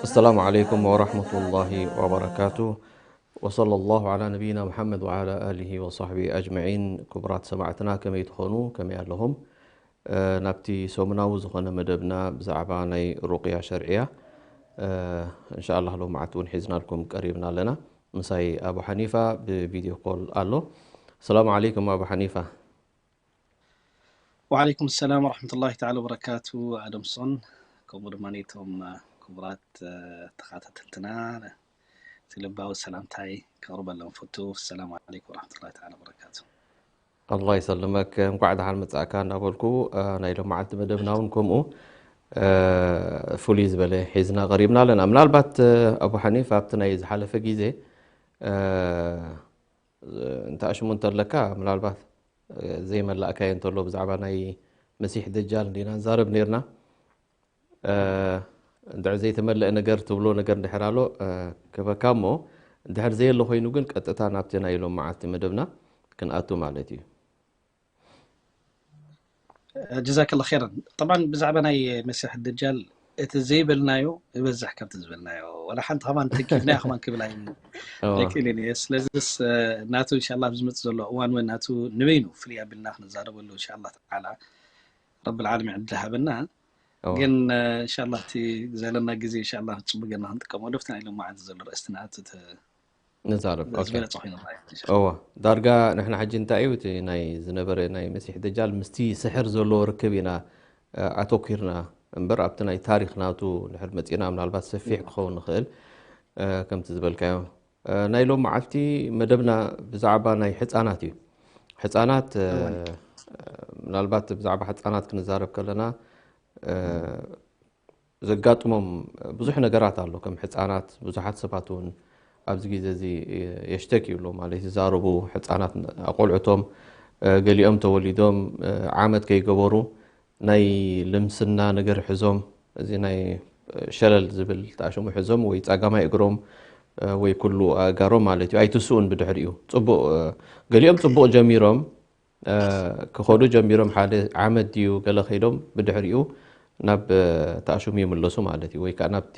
السلام عليكم ورحمة الله وبركاته. وصلى الله على نبينا محمد وعلى آله وصحبه أجمعين. ክቡራት ሰማዕትና ከመይ ትኾኑ? ከመይ ኣለኹም? እ፣ ናብቲ ሰሙናዊ ዝኾነ መደብና ብዛዕባ ናይ ሩቅያ ሸርዕያ፣ እ፣ እንሻኣላህ ሎማዓንቲ እውን ሒዝናልኩም ቀሪብና ኣለና። ምሳይ ኣቡ ሓኒፋ ብቪድዮ ኮል ኣሎ። ሰላም ዓለይኩም ኣቡ ሓኒፋ። ወዓለይኩም ሰላም ወረሕመቱላሂ ተዓላ ወበረካቱ። ኣደምሶን ከምኡ ድማ ነቶም ክቡራት ተኸታተልትና እቲ ልባዊ ሰላምታይ ከቕርበሎም ፈቱ። ሰላም ዓለይኩም ወረሕመቱላሂ ተዓላ ወበረካቱ። ኣላህ ይሰልመክ፣ እንኳዕ ደሓን መጻእካ እናበልኩ፣ እ፣ ናይ ሎማዓንቲ መደብና እውን ከምኡ፣ እ፣ ፍሉይ ዝበለ ሒዝና ቀሪብና ኣለና። ምናልባት፣ እ፣ ኣቡ ሓኒፍ ኣብቲ ናይ ዝሓለፈ ግዜ፣ እ፣ እንተ ኣሽሙ እንተለካ ምናልባት፣ እ፣ ዘይመላእካዮ እንተሎ ብዛዕባ ናይ መሲሕ ደጃል እንዲና ንዛረብ ነይርና። እ፣ እንድሕር ዘይተመለአ ነገር ትብሎ ነገር እንድሕር ኣሎ፣ እ፣ ክበካ እሞ እንድሕር ዘየሎ ኮይኑ ግን ቀጥታ ናብቲ ናይ ሎም መዓልቲ መደብና ክንኣቱ ማለት እዩ። ጀዛከላ ኸይረን። ጠብዓን ብዛዕባ ናይ መሲሕ ደጃል እቲ ዘይበልናዮ ይበዝሕ ካብቲ ዝበልናዮ። ዋላ ሓንቲ ከማን ተኪፍናዮ ከማን ክብል ኣይ- እዋ። ኣይክእልን እየ። ስለዚስ፣ እ፣ ናቱ እንሻላ ኣብ ዝመጽእ ዘሎ እዋን እውን ናቱ ንበይኑ ፍልይ ኣቢልና ክንዛረበሉ እንሻላ ተዓላ ረብል ዓለሚን ዕድል ሃበና። እዋ። ግን፣ እ፣ እንሻላ እቲ ዘለና ግዜ እንሻላ ጽቡቅ ጌርና ክንጥቀመሉ ኣብቲ ናይ ሎም መዓልቲ ዘሎ ርእስትና እቲ ተ- ንዛረብ። ኦኬ። ዝበለጸ ኮይኑ ንረኣዮ። እዋ። ዳርጋ ንሕና ሕጂ እንታይ እዩ እቲ ናይ ዝነበረ ናይ መሲሕ ደጃል ምስቲ ስሕር ዘለዎ ርክብ ኢና፣ እ፣ ኣተኲርና እምበር ኣብቲ ናይ ታሪኽ ናቱ እንድሕር መጺእና ምናልባት ሰፊሕ ክኸውን ንኽእል፣ እ፣ ከምቲ ዝበልካዮ። እ፣ ናይ ሎም መዓልቲ መደብና ብዛዕባ ናይ ሕጻናት እዩ። ሕጻናት፣ እ፣ እወን። ምናልባት ብዛዕባ ሕጻናት ክንዛረብ ከለና፣ እ፣ ዘጋጥሞም ብዙሕ ነገራት ኣሎ። ከም ሕጻናት ብዙሓት ሰባት እውን ኣብዚ ግዜ እዚ የሽተኪ ይብሎ ማለት ይዛረቡ። ሕጻናት ኣቆልዕቶም፣ እ፣ ገሊኦም ተወሊዶም፣ እ፣ ዓመት ከይገበሩ ናይ ልምስና ነገር ሒዞም፣ እዚ ናይ፣ እ፣ ሸለል ዝብል ተኣሽሙ ሒዞም ወይ ጸጋማይ እግሮም፣ እ፣ ወይ ኩሉ ኣእጋሮም ማለት እዩ። ኣይትስኡን ብድሕሪኡ። ጽቡቕ፣ እ፣ ገሊኦም ጽቡቕ ጀሚሮም፣ እ፣ ክኸዱ ጀሚሮም ሓደ ዓመት ድዩ ገለ ከይዶም ብድሕሪኡ ናብ፣ እ፣ ተኣሽሙ ይምለሱ ማለት እዩ። ወይ ከዓ ናብቲ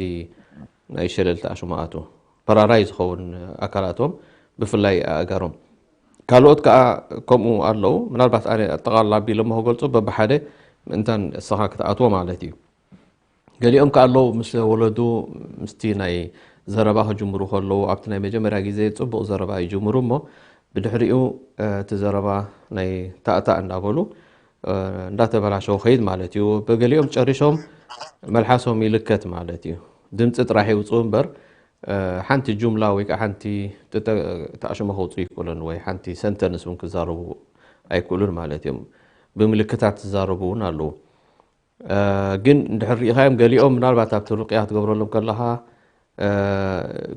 ናይ ሸለል ተኣሽሙ ኣትዉ። ፓራላይዝ ዝኸውን ኣካላቶም ብፍላይ ኣእጋሮም። ካልኦት ከዓ ከምኡ ኣለዉ። ምናልባት ኣነ ኣጠቓልላ ኣቢለ እሞ ክገልጾ በብሓደ ምእንታን እስኻ ክትኣትዎ ማለት እዩ። ገሊኦም ከኣ ኣለዉ ምስ ወለዱ ምስቲ ናይ ዘረባ ክጅምሩ ከለዉ ኣብቲ ናይ መጀመርያ ግዜ ጽቡቕ ዘረባ ይጅምሩ እሞ ብድሕሪኡ፣ እ፣ እቲ ዘረባ ናይ ታእታእ እንዳበሉ፣ እ፣ እንዳተበላሸው ኸይድ ማለት እዩ። ብገሊኦም ጨሪሾም መልሓሶም ይልከት ማለት እዩ። ድምፂ ጥራሕ ይውፅኡ እምበር፣ እ፣ ሓንቲ ጁምላ ወይ ከዓ ሓንቲ ጥጠ-፣ ተኣሽሞ ከውፅኡ ይክእሉን ወይ ሓንቲ ሰንተንስ እውን ክዛረቡ ኣይክእሉን ማለት እዮም። ብምልክታት ዝዛረቡ እውን ኣለዉ። እ፣ ግን እንድሕር ርኢኻዮም ገሊኦም ምናልባት ኣብቲ ርቅያ ክትገብረሎም ከለኻ፣ እ፣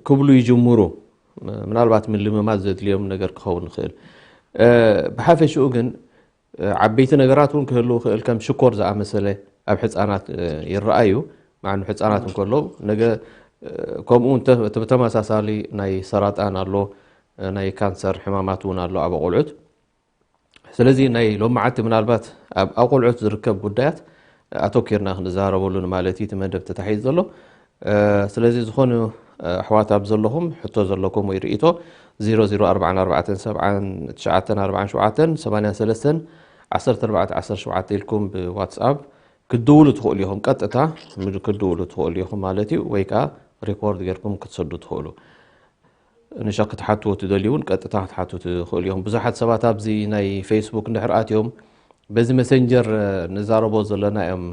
ክብሉ ይጅምሩ። ምናልባት ምልምማድ ዘድልዮም ነገር ክኸውን ይኽእል። እ፣ ብሓፈሽኡ ግን፣ እ፣ ዓበይቲ ነገራት እውን ክህልው ይኽእል፣ ከም ሽኮር ዝኣመሰለ ኣብ ሕፃናት፣ እ፣ ይረኣዩ። መዓኑ ሕፃናት እንከለዉ ነገ፣ እ፣ ከምኡ እንተ-፣ እቲ ብተመሳሳሊ ናይ ሰራጣን ኣሎ፣ እ፣ ናይ ካንሰር ሕማማት እውን ኣሎ ኣብ ኣቆልዑት። ስለዚ ናይ ሎማዓንቲ ምናልባት ኣብ ኣቆልዑት ዝርከብ ጉዳያት ኣተኪርና ክንዛረበሉ ማለት እዩ እቲ መደብ ተታሒዙ ዘሎ። እ፣ ስለዚ ዝኾኑ፣ እ፣ ኣሕዋት ኣብ ዘለኹም ሕቶ ዘለኩም ወይ ርእይቶ ዜሮ ዜሮ ኣርባዓን ኣርባዕተን ሰብዓን ትሽዓተን ኣርባዓን ሸውዓተን ሰማንያን ሰለስተን ዓሰርተ ኣርባዕተ ዓሰርተ ሸውዓተ ኢልኩም ብዋትስኣፕ ክትድውሉ ትኽእሉ ኢኹም። ቀጥታ ምድ-፣ ክትድውሉ ትኽእሉ ኢኹም ማለት እዩ። ወይ ከዓ ሪኮርድ ጌርኩም ክትሰዱ ትኽእሉ። ንሻ ክትሓትዎ ትደልዩ እውን ቀጥታ ክትሓቱ ትኽእሉ ኢኹም። ብዙሓት ሰባት ኣብዚ ናይ ፌስቡክ እንድሕር ኣትዮም በዚ መሰንጀር፣ እ፣ ንዛረቦ ዘለና እዮም፣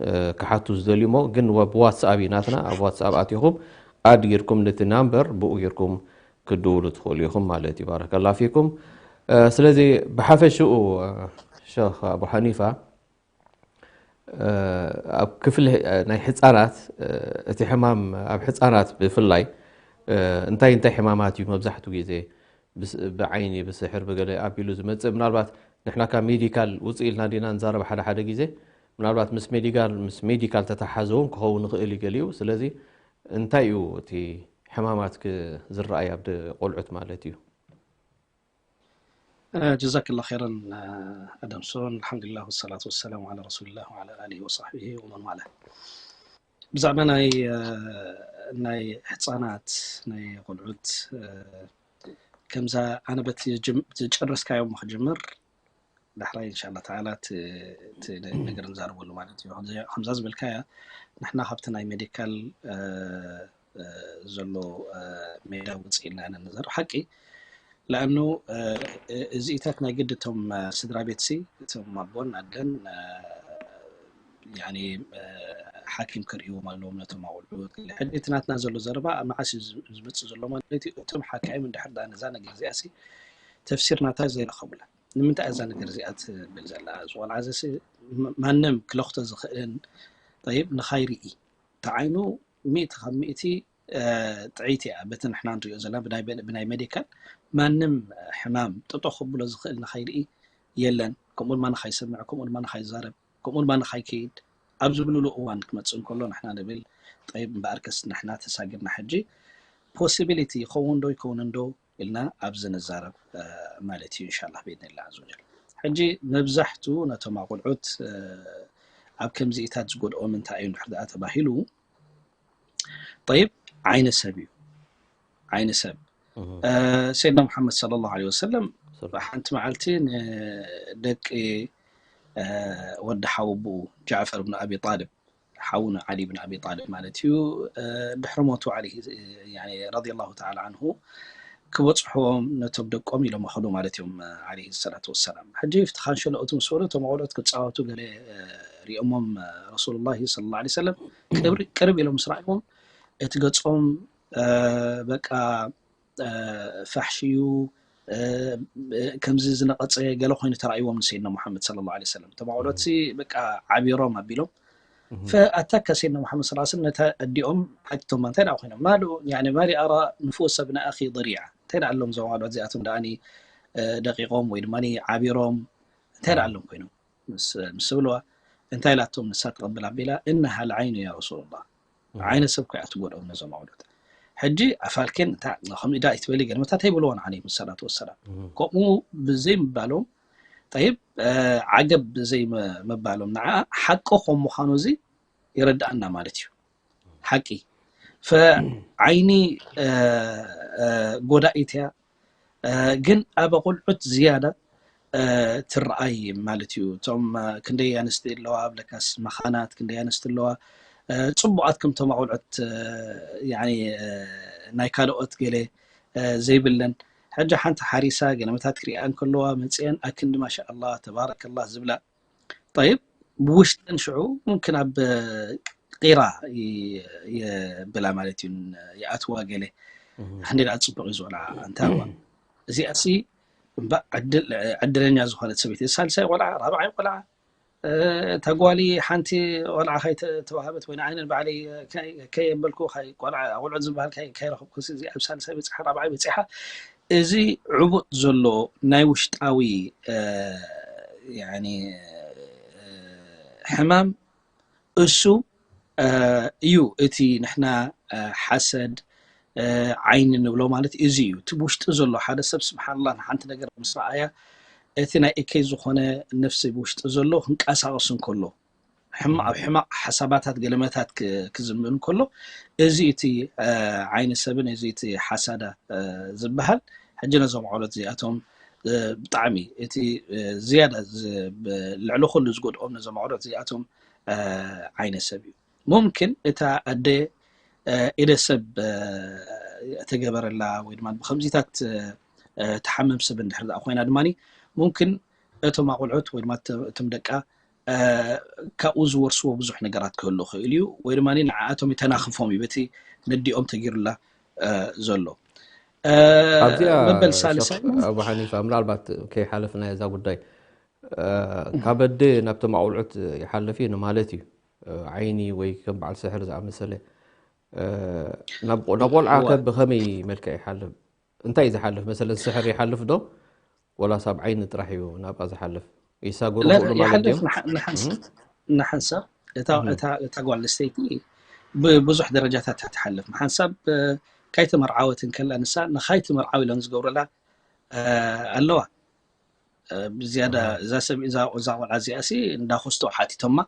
እ፣ ክሓቱ ዝደልዩ እሞ፣ ግን ወ-፣ ብዋትስኣፕ እዩ ናትና። ኣብ ዋትስኣፕ ኣቲኹም ኣድ ጌርኩም ነቲ ናምበር ብኡ ጌርኩም ክትድውሉ ትኽእሉ ኢኹም ማለት እዩ። ባረከላ ፊኩም። እ፣ ስለዚ ብሓፈሽኡ፣ እ፣ ሸኽ ኣቡ ሓኒፋ፣ እ፣ ኣብ ክፍሊ፣ እ፣ ናይ ሕፃናት፣ እ፣ እቲ ሕማም ኣብ ሕፃናት ብፍላይ፣ እ፣ እንታይ እንታይ ሕማማት እዩ መብዛሕትኡ ግዜ ብስ-፣ ብዓይኒ፣ ብስሕር፣ ብገለ ኣቢሉ ዝመጽእ? ምናልባት ንሕና ካብ ሜዲካል ውፅእ ኢልና ዲና ንዛረብ ሓደ ሓደ ግዜ፣ ምናልባት ምስ ሜዲካል ምስ ሜዲካል ተተሓዘ እውን ክኸውን ይኽእል እዩ ገሊኡ። ስለዚ እንታይ እዩ እቲ ሕማማት ክ- ዝረኣይ ኣብ ደ- ቆልዑት ማለት እዩ? ጀዛክላ ኸይረን ኣደምሶን። ኣልሓምዱሊላህ ወሰላቱ ወሰላሙ ዓላ ረሱሊላህ ወዓላ ኣሊሂ ወሳሕቢሂ ወመን ዋላ። ብዛዕባ ናይ ናይ ህፃናት ናይ ቆልዑት ከምዛ ኣነ በቲ ዝጨረስካዮም ክጅምር ዳሕራይ እንሻላ ተዓላ እቲ ነገር ንዛረበሉ ማለት እዩ። ከምዛ ዝበልካያ ንሕና ካብቲ ናይ ሜዲካል ዘሎ ሜዳ ውፅእ ኢልና ኢና ንዛረብ ሓቂ። ለኣኑ እዚኢታት ናይ ግዲ እቶም ስድራ ቤትሲ እቶም ኣቦን ኣደን ሓኪም ክርእይዎም ኣለዎም ነቶም ኣቑልዑ። ሕጂ እቲ ናትና ዘሎ ዘረባ ኣብ መዓስ እዩ ዝመፅእ ዘሎ ማለት እዩ። እቶም ሓካይም እንድሕር ዳ ነዛ ነገር እዚኣ ሲ ተፍሲር ናታ ዘይረኸቡላ ንምንታይ እዛ ነገር እዚኣ ትብል ዘላ? እዚ ቆልዓ እዚ ማንም ክለኽቶ ዝኽእልን ጠይብ ንኻይርኢ ተዓይኑ ሚእቲ ካብ ሚእቲ ጥዕይቲ እያ። በቲ ንሕና ንሪኦ ዘለና ብናይ ሜዲካል ማንም ሕማም ጥጦ ክብሎ ዝኽእል ንኻይርኢ የለን። ከምኡ ድማ ንኻይሰምዕ፣ ከምኡ ድማ ንኻይዛረብ፣ ከምኡ ድማ ንኻይከይድ ኣብ ዝብልሉ እዋን ክመፅእ እንከሎ ንሕና ንብል ጠይብ እምበኣርከስ ንሕና ተሳጊርና ሕጂ ፖሲቢሊቲ ይኸውን ዶ ይከውንን ዶ ኢልና ኣብዚ ንዛረብ ማለት እዩ። እንሻላ ብኢድኒላ ዓዘ ወጀል ሕጂ መብዛሕቱ ነቶም ኣቁልዑት ኣብ ከምዚኢታት ዝጎድኦም እንታይ እዩ እንድሕር ደኣ ተባሂሉ ጠይብ ዓይነ ሰብ እዩ። ዓይነ ሰብ ሰይድና ሙሓመድ ሰለላሁ ዐለይሂ ወሰለም ሓንቲ መዓልቲ ንደቂ ወዲ ሓወቦኡ ጃዕፈር ብን ኣቢ ጣልብ ሓውና ዓሊ ብን ኣቢ ጣልብ ማለት እዩ ድሕሪ ሞቱ ረዲየላሁ ተዓላ ዓንሁ ክበፅሕዎም ነቶም ደቆም ኢሎም ከዱ ማለት እዮም ዓለይሂ ሰላቱ ወሰላም። ሕጂ ፍቲ ካንሸሎ እቲ ምስ በሉ እቶም ቆልዑት ክፃወቱ ገለ ሪኦሞም ረሱሉላሂ ሰለላሁ ዐለይሂ ወሰለም ቅርብ ኢሎም ምስ ረኣይዎም እቲ ገፆም በቃ ፋሕሽዩ ከምዚ ዝነቐፀ ገለ ኮይኑ ተራእይዎም ንሰይድና ሙሓመድ ሰለላሁ ዐለይሂ ወሰለም። እቶም ኣቆልዑት ሲ በቃ ዓቢሮም ኣቢሎም ፈኣታካ ሰይድና ሙሓመድ ሰለላሁ ዐለይሂ ወሰለም ነታ ኣዲኦም ሓቲቶማ እንታይ ደኣ ኮይኖም ማሉ ያኒ ማሊ ኣራ ንፉሰ ብኒ ኣኺ ضሪዓ እንታይ ደኣ ኣሎም እዞም ኣቆልዑት እዚኣቶም ደኣኒ ደቂቖም ወይ ድማ ዓቢሮም እንታይ ደኣ ኣሎም ኮይኖም ምስ ምስ ዝብልዋ እንታይ ኢላቶም ንሳ ትቐብል ኣቢላ እነሃ ልዓይኑ ያ ረሱሉላህ ዓይነ ሰብ ኮይኣ ትጎድኦም ነዞም ኣውሎት ሕጂ ኣፋልኬን ከምኡ ዳ ይትበሊ ገለ መታት ኣይብልዎን ዓለይሂም ሰላቱ ወሰላም ከምኡ ብዘይ ምባሎም ጠይብ ዓገብ ብዘይ ምባሎም ንዓ ሓቂ ከም ምዃኑ እዚ ይረድኣና ማለት እዩ ሓቂ ፈዓይኒ ጎዳኢት እያ ግን ኣብ ኣቆልዑት ዝያዳ ትረኣይ ማለት እዩ። እቶም ክንደይ ኣንስቲ ኣለዋ ኣብለካስ መኻናት ክንደይ ኣንስቲ ኣለዋ ፅቡቓት ከምቶም ኣቆልዑት ናይ ካልኦት ገለ ዘይብለን ሕጂ ሓንቲ ሓሪሳ ገለመታት ክሪኣ እንከለዋ መፅአን ኣክንዲ ማሻ ኣላ ተባረከላ ዝብላ ጠይብ ብውሽጠን ሽዑ ሙምክን ኣብ ቂራ የብላ ማለት እዩ ይኣትዋ ገለ ክንደይ ደኣ ፅቡቅ እዩ ዝቆልዓ ኣንታ እዋ እዚኣ ሲ እምባ ዕድለኛ ዝኾነት ሰበይቲ ሳልሳይ ቆልዓ ራብዓይ ቆልዓ እታ ጓሊ ሓንቲ ቆልዓ ከይተዋሃበት ወይ ንዓይነ ንባዕለይ ከየበልኩ ቆልዓ ቆልዑ ዝበሃል ከይረኸብኩ እዚኣ ኣብ ሳልሳይ በፂሓ ራብዓይ በፂሓ እዚ ዕቡጥ ዘሎ ናይ ውሽጣዊ ሕማም እሱ እዩ እቲ ንሕና ሓሰድ ዓይኒ ንብሎ ማለት እዚ እዩ እቲ ብውሽጢ ዘሎ ሓደ ሰብ ስብሓንላ ንሓንቲ ነገር ምስ ረኣያ እቲ ናይ እከይ ዝኾነ ነፍሲ ብውሽጢ ዘሎ ክንቀሳቀስ እንከሎ ኣብ ሕማቕ ሓሳባታት ገለመታት ክዝምር እንከሎ እዚ እቲ ዓይኒ ሰብን እዚ እቲ ሓሳዳ ዝበሃል ሕጂ ነዞም ዓውሎት እዚኣቶም ብጣዕሚ እቲ ዝያዳ ልዕሊ ኩሉ ዝጎድኦም ነዞም ዓውሎት እዚኣቶም ዓይነ ሰብ እዩ ሙምክን እታ ኣደ ኢደ ሰብ ተገበረላ ወይ ድማ ብከምዚታት ተሓምም ሰብ እንድሕር ኮይና ድማ ሙምክን እቶም ኣቆልዑት ወይ ድማ እቶም ደቃ ካብኡ ዝወርስዎ ብዙሕ ነገራት ክህሉ ይኽእል እዩ ወይ ድማ ንዓኣቶም ይተናኽፎም እዩ በቲ ነዲኦም ተጊሩላ ዘሎ ኣብዚኣ መበል ሳልሳይ ኣቡ ሓኒፋ ምናልባት ከይሓለፍና እዛ ጉዳይ ካብ ኣደ ናብቶም ኣቁልዑት ይሓልፍ እዩ ንማለት እዩ ዓይኒ ወይ ከም በዓል ስሕር ዝኣመሰለ ናብ ቆልዓ ከ ብኸመይ መልክዕ ይሓልፍ እንታይ እዩ ዝሓልፍ መሰለን ስሕር ይሓልፍ ዶ ወላስ ኣብ ዓይኒ ጥራሕ እዩ ናብኣ ዝሓልፍ ይሳገሩ ክእሉ ማለት ድዮም ንሓንሳብ እታ እታ እታ ጓል ኣንስተይቲ ብብዙሕ ደረጃታት እያ ትሓልፍ። ሓንሳብ ካይተመርዓወት እንከላ ንሳ ንኻይትምርዓው ኢለን ዝገብሩላ ኣለዋ። ብዝያዳ እዛ ሰብ እዛ እዛ ቆልዓ እዚኣ ሲ እንዳኮስቶ ሓቲቶማ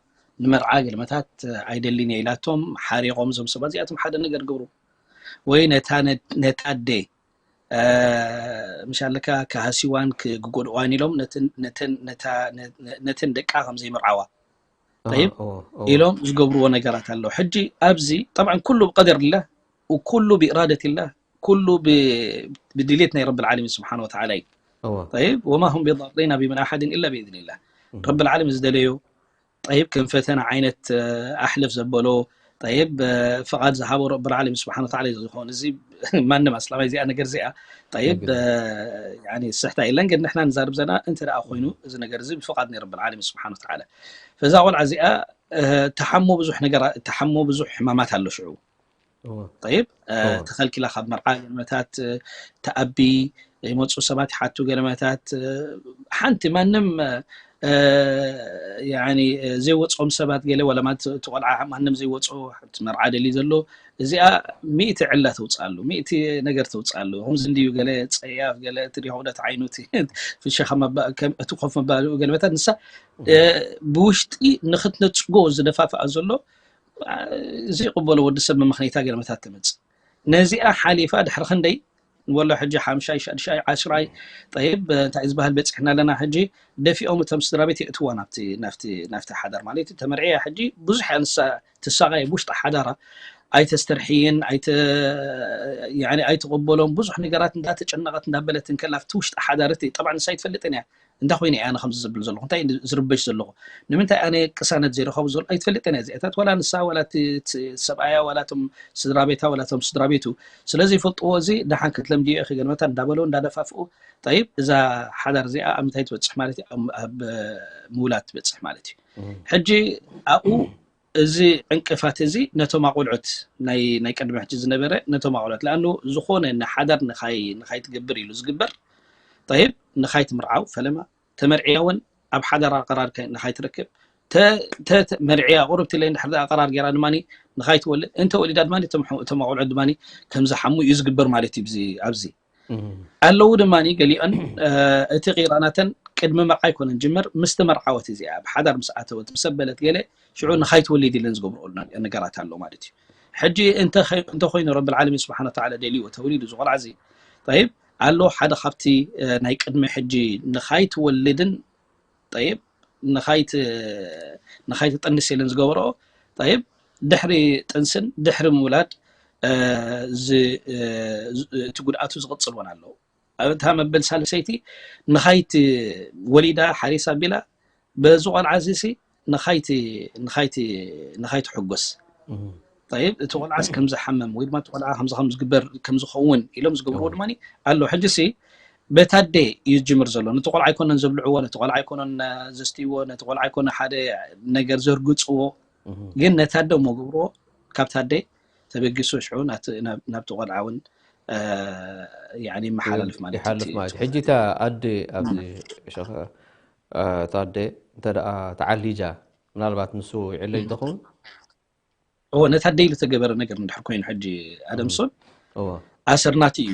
ንመርዓ ገልመታት ኣይደልን እየ ኢላቶም ሓሪቆም። እዞም ሰባት እዚኣቶም ሓደ ነገር ገብሩ ወይ ነታ ነታ ኣደ ምሻለካ ክሃሲዋን ክጎድእዋን ኢሎም ነተን ደቃ ከም ዘይምርዓዋ ጠይብ ኢሎም ዝገብርዎ ነገራት ኣለዉ። ሕጂ ኣብዚ ጠብዓ ኩሉ ብቀደር ላ ኩሉ ብኢራደት ላ ኩሉ ብድሌት ናይ ረቢ ዓለሚን ስብሓን ወተዓላ እዩ። ጠይብ ወማ ሁም ቢዳሪና ቢምን ኣሓድን ኢላ ብኢዝኒላህ። ረቢ ዓለሚን ዝደለዮ ጠይብ ከም ፈተና ዓይነት ኣሕልፍ ዘበሎ ጠይብ ፍቓድ ዝሃቦ ረቢ ዓለሚን ስብሓን ወተዓላ እዩ ዝኸውን። እዚ ማንም ኣስላማይ እዚኣ ነገር እዚኣ ጠይብ ስሕታ የለን። ግን ንሕና ንዛርብ ዘለና እንተ ደኣ ኮይኑ እዚ ነገር እዚ ብፍቓድ ናይ ረቢ ዓለሚን ስብሓን ወተዓላ ፈዛ ቆልዓ እዚኣ ተሓሞ ብዙሕ ነገር ተሓሞ ብዙሕ ሕማማት ኣሎ ሽዑ ጠይብ ተኸልኪላ ካብ መርዓ ገለመታት ተኣቢ ይመፁ ሰባት ይሓቱ ገለመታት ሓንቲ ማንም ዘይወፆም ሰባት ገለ ዋላ ትቆልዓ ማንም ዘይወፆ መርዓ ደሊ ዘሎ እዚኣ ሚእቲ ዕላ ተውፅኣሉ ሚእቲ ነገር ተውፅኣሉ ከምዚ እንድዩ ገለ ፀያፍ ገለ እቲ ዲኹ ደት ዓይኑ እቲ ኮፍ መባልኡ ገለመታት ንሳ ብውሽጢ ንክትነፅጎ ዝደፋፍኣ ዘሎ ዘይቅበሎ ወዲ ሰብ መመኽነይታ ገለመታት ትመፅእ ነዚኣ ሓሊፋ ድሕሪ ክንደይ ወሎ ሕጂ ሓምሻይ ሻድሻይ ዓስራይ ጠይብ እንታይ ዝበሃል በፂሕና ኣለና ሕጂ ደፊኦም እቶም ስድራ ቤት የእትዋ ናብቲ ናብቲ ናብቲ ሓዳር ማለት እዩ ተመርዕያ ሕጂ ብዙሕ እያ ንሳ ትሳቃየ ብውሽጢ ሓዳራ ኣይተስተርሕይን ኣይተ ያኒ ኣይትቕበሎም ብዙሕ ነገራት እንዳተጨነቀት እንዳበለት እንከላ ኣብቲ ውሽጢ ሓዳር እቲ ጠብዓ ንሳ ኣይትፈልጥን እያ እንታይ ኮይነ እየ ኣነ ከምዚ ዝብል ዘለኹ እንታይ ዝርበሽ ዘለኹ ንምንታይ ኣነ ቅሳነት ዘይረኸቡ ዘሎ ኣይትፈልጥን እያ እዚኣታት ዋላ ንሳ ዋላ ሰብኣያ ዋላ ቶም ስድራ ቤታ ዋላ ቶም ስድራ ቤቱ ስለዚ ይፈልጥዎ እዚ ደሓን ክትለምድዮ ኢኺ ገልመታ እንዳበለው እንዳደፋፍኡ ጠይብ እዛ ሓዳር እዚኣ ኣብ ምንታይ ትበፅሕ ማለት እዩ ኣብ ምውላድ ትበፅሕ ማለት እዩ ሕጂ ኣብኡ እዚ ዕንቅፋት እዚ ነቶም ኣቆልዑት ናይ ናይ ቅድሚ ሕጂ ዝነበረ ነቶም ኣቆልዑት ለኣኑ ዝኾነ ንሓዳር ንኻይ ንኻይ ትገብር ኢሉ ዝግበር ጠይብ ንኻይ ትምርዓው ፈለማ ተመርዕያ እውን ኣብ ሓዳር ኣቀራር ንኻይ ትረክብ መርዕያ ቁርብቲ ለይ እንድሕር ኣቀራር ገይራ ድማ ንኻይ ትወልድ እንተ ወሊዳ ድማ እቶም ኣቆልዑት ድማ ከም ዝሓሙ እዩ ዝግበር ማለት እዩ ኣብዚ ኣለዉ ድማ ገሊኦን እቲ ቂራናተን ቅድሚ መርዓ ኣይኮነን ጅምር ምስቲ መርዓወት እዚኣ ብሓዳር ምስ ኣተወት ምስ ኣበለት ገለ ሽዑ ንኻይትወሊድ ኢለን ዝገብርኦ ነገራት ኣሎ ማለት እዩ ሕጂ እንተኮይኑ ረቢ ዓለሚን ስብሓን ወተዓላ ደልይዎ ተወሊዱ ዝቆልዓ እዚ ጠይብ ኣሎ ሓደ ካብቲ ናይ ቅድሚ ሕጂ ንኻይትወልድን ጠይብ ንኻይትጠንስ ኢለን ዝገበርኦ ጠይብ ድሕሪ ጥንስን ድሕሪ ምውላድ እቲ ጉድኣቱ ዝቕፅል እውን ኣለዉ ኣብታ መበል ሳልሰይቲ ንኻይቲ ወሊዳ ሓሪስ ኣቢላ በዚ ቆልዓ እዚ ሲ ንኻይቲ ንኻይቲ ንኻይቲ ሕጎስ ጠይብ እቲ ቆልዓስ ከም ዝሓመም ወይ ድማ እቲ ቆልዓ ከምዚ ከም ዝግበር ከም ዝኸውን ኢሎም ዝገብርዎ ድማ ኣሎ ሕጂ ሲ በታደ እዩ ዝጅምር ዘሎ ነቲ ቆልዓ ኣይኮነን ዘብልዕዎ ነቲ ቆልዓ ኣይኮነን ዘስትይዎ ነቲ ቆልዓ ኣይኮነ ሓደ ነገር ዘርግፅዎ ግን ነታደ እሞ ገብርዎ ካብ ታደ ተበጊሱ ሽዑ ናብቲ ቆልዓ እውን ይሓልፍ ማለት ሕጂ እታ ኣደ ኣብዚ ሸኸ እታ ኣደ እንተ ደኣ ተዓሊጃ ምናልባት ንሱ ይዕለጅ ዝኸውን እዎ ነታ ኣደ ኢሉ ተገበረ ነገር እንድሕር ኮይኑ ሕጂ ኣደምሶን ኣሰር ናቱ እዩ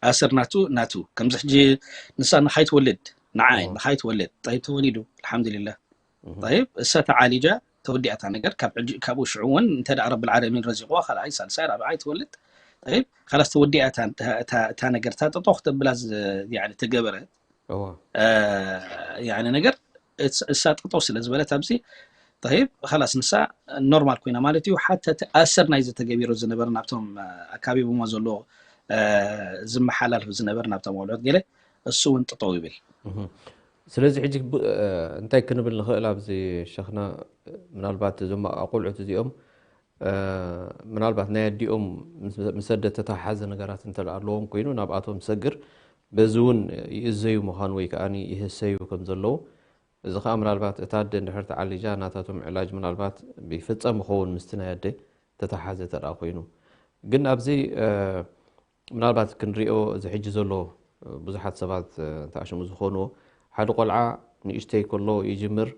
ኣሰር ናቱ ናቱ ከምዚ ሕጂ ንሳ ንኻይ ትወልድ ንዓይ ንኻይ ትወልድ ጠይብ ተወሊዱ ኣልሓምዱሊላህ ጠይብ እሳ ተዓሊጃ ተወዲኣታ ነገር ካብ ሕጂ ካብኡ ሽዑ እውን እንተ ደኣ ረብል ዓለሚን ረዚቕዋ ካልኣይ ሳልሳይ ራብዓይ ትወልድ ጠይብ ካላስ ተወዲኣታ እታ ነገር እታ ጠጦ ክተብላ ተገበረት ነገር እሳ ጠጠው ስለ ዝበለት ኣብዚ ይብ ላስ ንሳ ኖርማል ኮይና ማለት እዩ ሓተ እቲ ኣሰር ናይ ዝተገቢሩ ዝነበረ ናብቶም ኣካቢብሞ ዘሎ ዝመሓላልፍ ዝነበረ ናብቶም ቆልዑት ገለ እሱ እውን ጥጠው ይብል ስለዚ ሕጂ እንታይ ክንብል ንኽእል ኣብዚ ሸኽና ምናልባት እዞም ኣቆልዑት እዚኦም ምናልባት ናይ ኣዲኦም ምስ ኣደ ተተሓሓዘ ነገራት እንተ ኣለዎም ኮይኑ ናብኣቶም ሰግር በዚ እውን ይእዘዩ ምዃኑ ወይ ከዓ ይህሰዩ ከም ዘለዉ እዚ ከዓ ምናልባት እታ ኣደ እንድሕር ተዓሊጃ ናታቶም ዕላጅ ምናልባት ይፍፀም ይኸውን ምስቲ ናይ ኣደ ተተሓዘ ተደኣ ኮይኑ ግን ኣብዚ ምናልባት ክንሪኦ እዚ ሕጂ ዘሎ ብዙሓት ሰባት ተኣሽሙ ዝኾንዎ ሓደ ቆልዓ ንእሽተይ ከሎ ይጅምር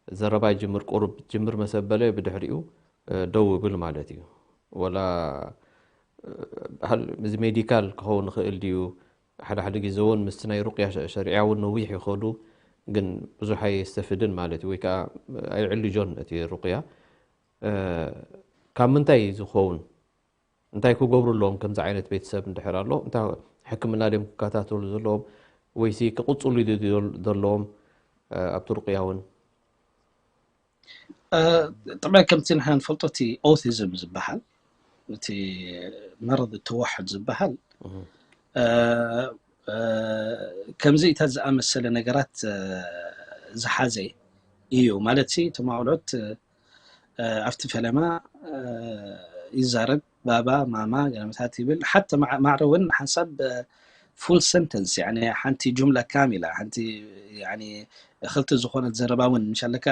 ዘረባ ይጅምር፣ ቁሩብ ጅምር መሰበለ ብድሕሪኡ ደው ይብል ማለት እዩ። ወላ እዚ ሜዲካል ክኸውን ይኽእል ድዩ? ሓደ ሓደ ግዜ እውን ምስቲ ናይ ሩቅያ ሸሪዓ እውን ነዊሕ ይኸዱ፣ ግን ብዙሕ ኣየስተፍድን ማለት እዩ፣ ወይ ከዓ ኣይዕልጆን እቲ ሩቅያ። ካብ ምንታይ ዝኸውን እንታይ ክገብሩ ኣለዎም? ከምዚ ዓይነት ቤተሰብ እንድሕር ኣሎ፣ እንታይ ሕክምና ድዮም ክከታተሉ ዘለዎም፣ ወይሲ ክቕፅሉ ዘለዎም ኣብቲ ሩቅያ እውን? ጥዕመ ከምቲ ንሕና ንፈልጦ እቲ ኦቲዝም ዝበሃል፣ እቲ መረድ ተዋሕድ ዝበሃል ከምዚ ኢታት ዝኣመሰለ ነገራት ዝሓዘ እዩ ማለት ሲ። እቶም ኣውሎት ኣብቲ ፈለማ ይዛረብ፣ ባባ፣ ማማ፣ ገለመታት ይብል። ሓተ ማዕረ እውን ሓንሳብ ፉል ሰንተንስ፣ ሓንቲ ጁምላ ካሚላ፣ ሓንቲ ክልተ ዝኾነት ዘረባ እውን ምሻለካ፣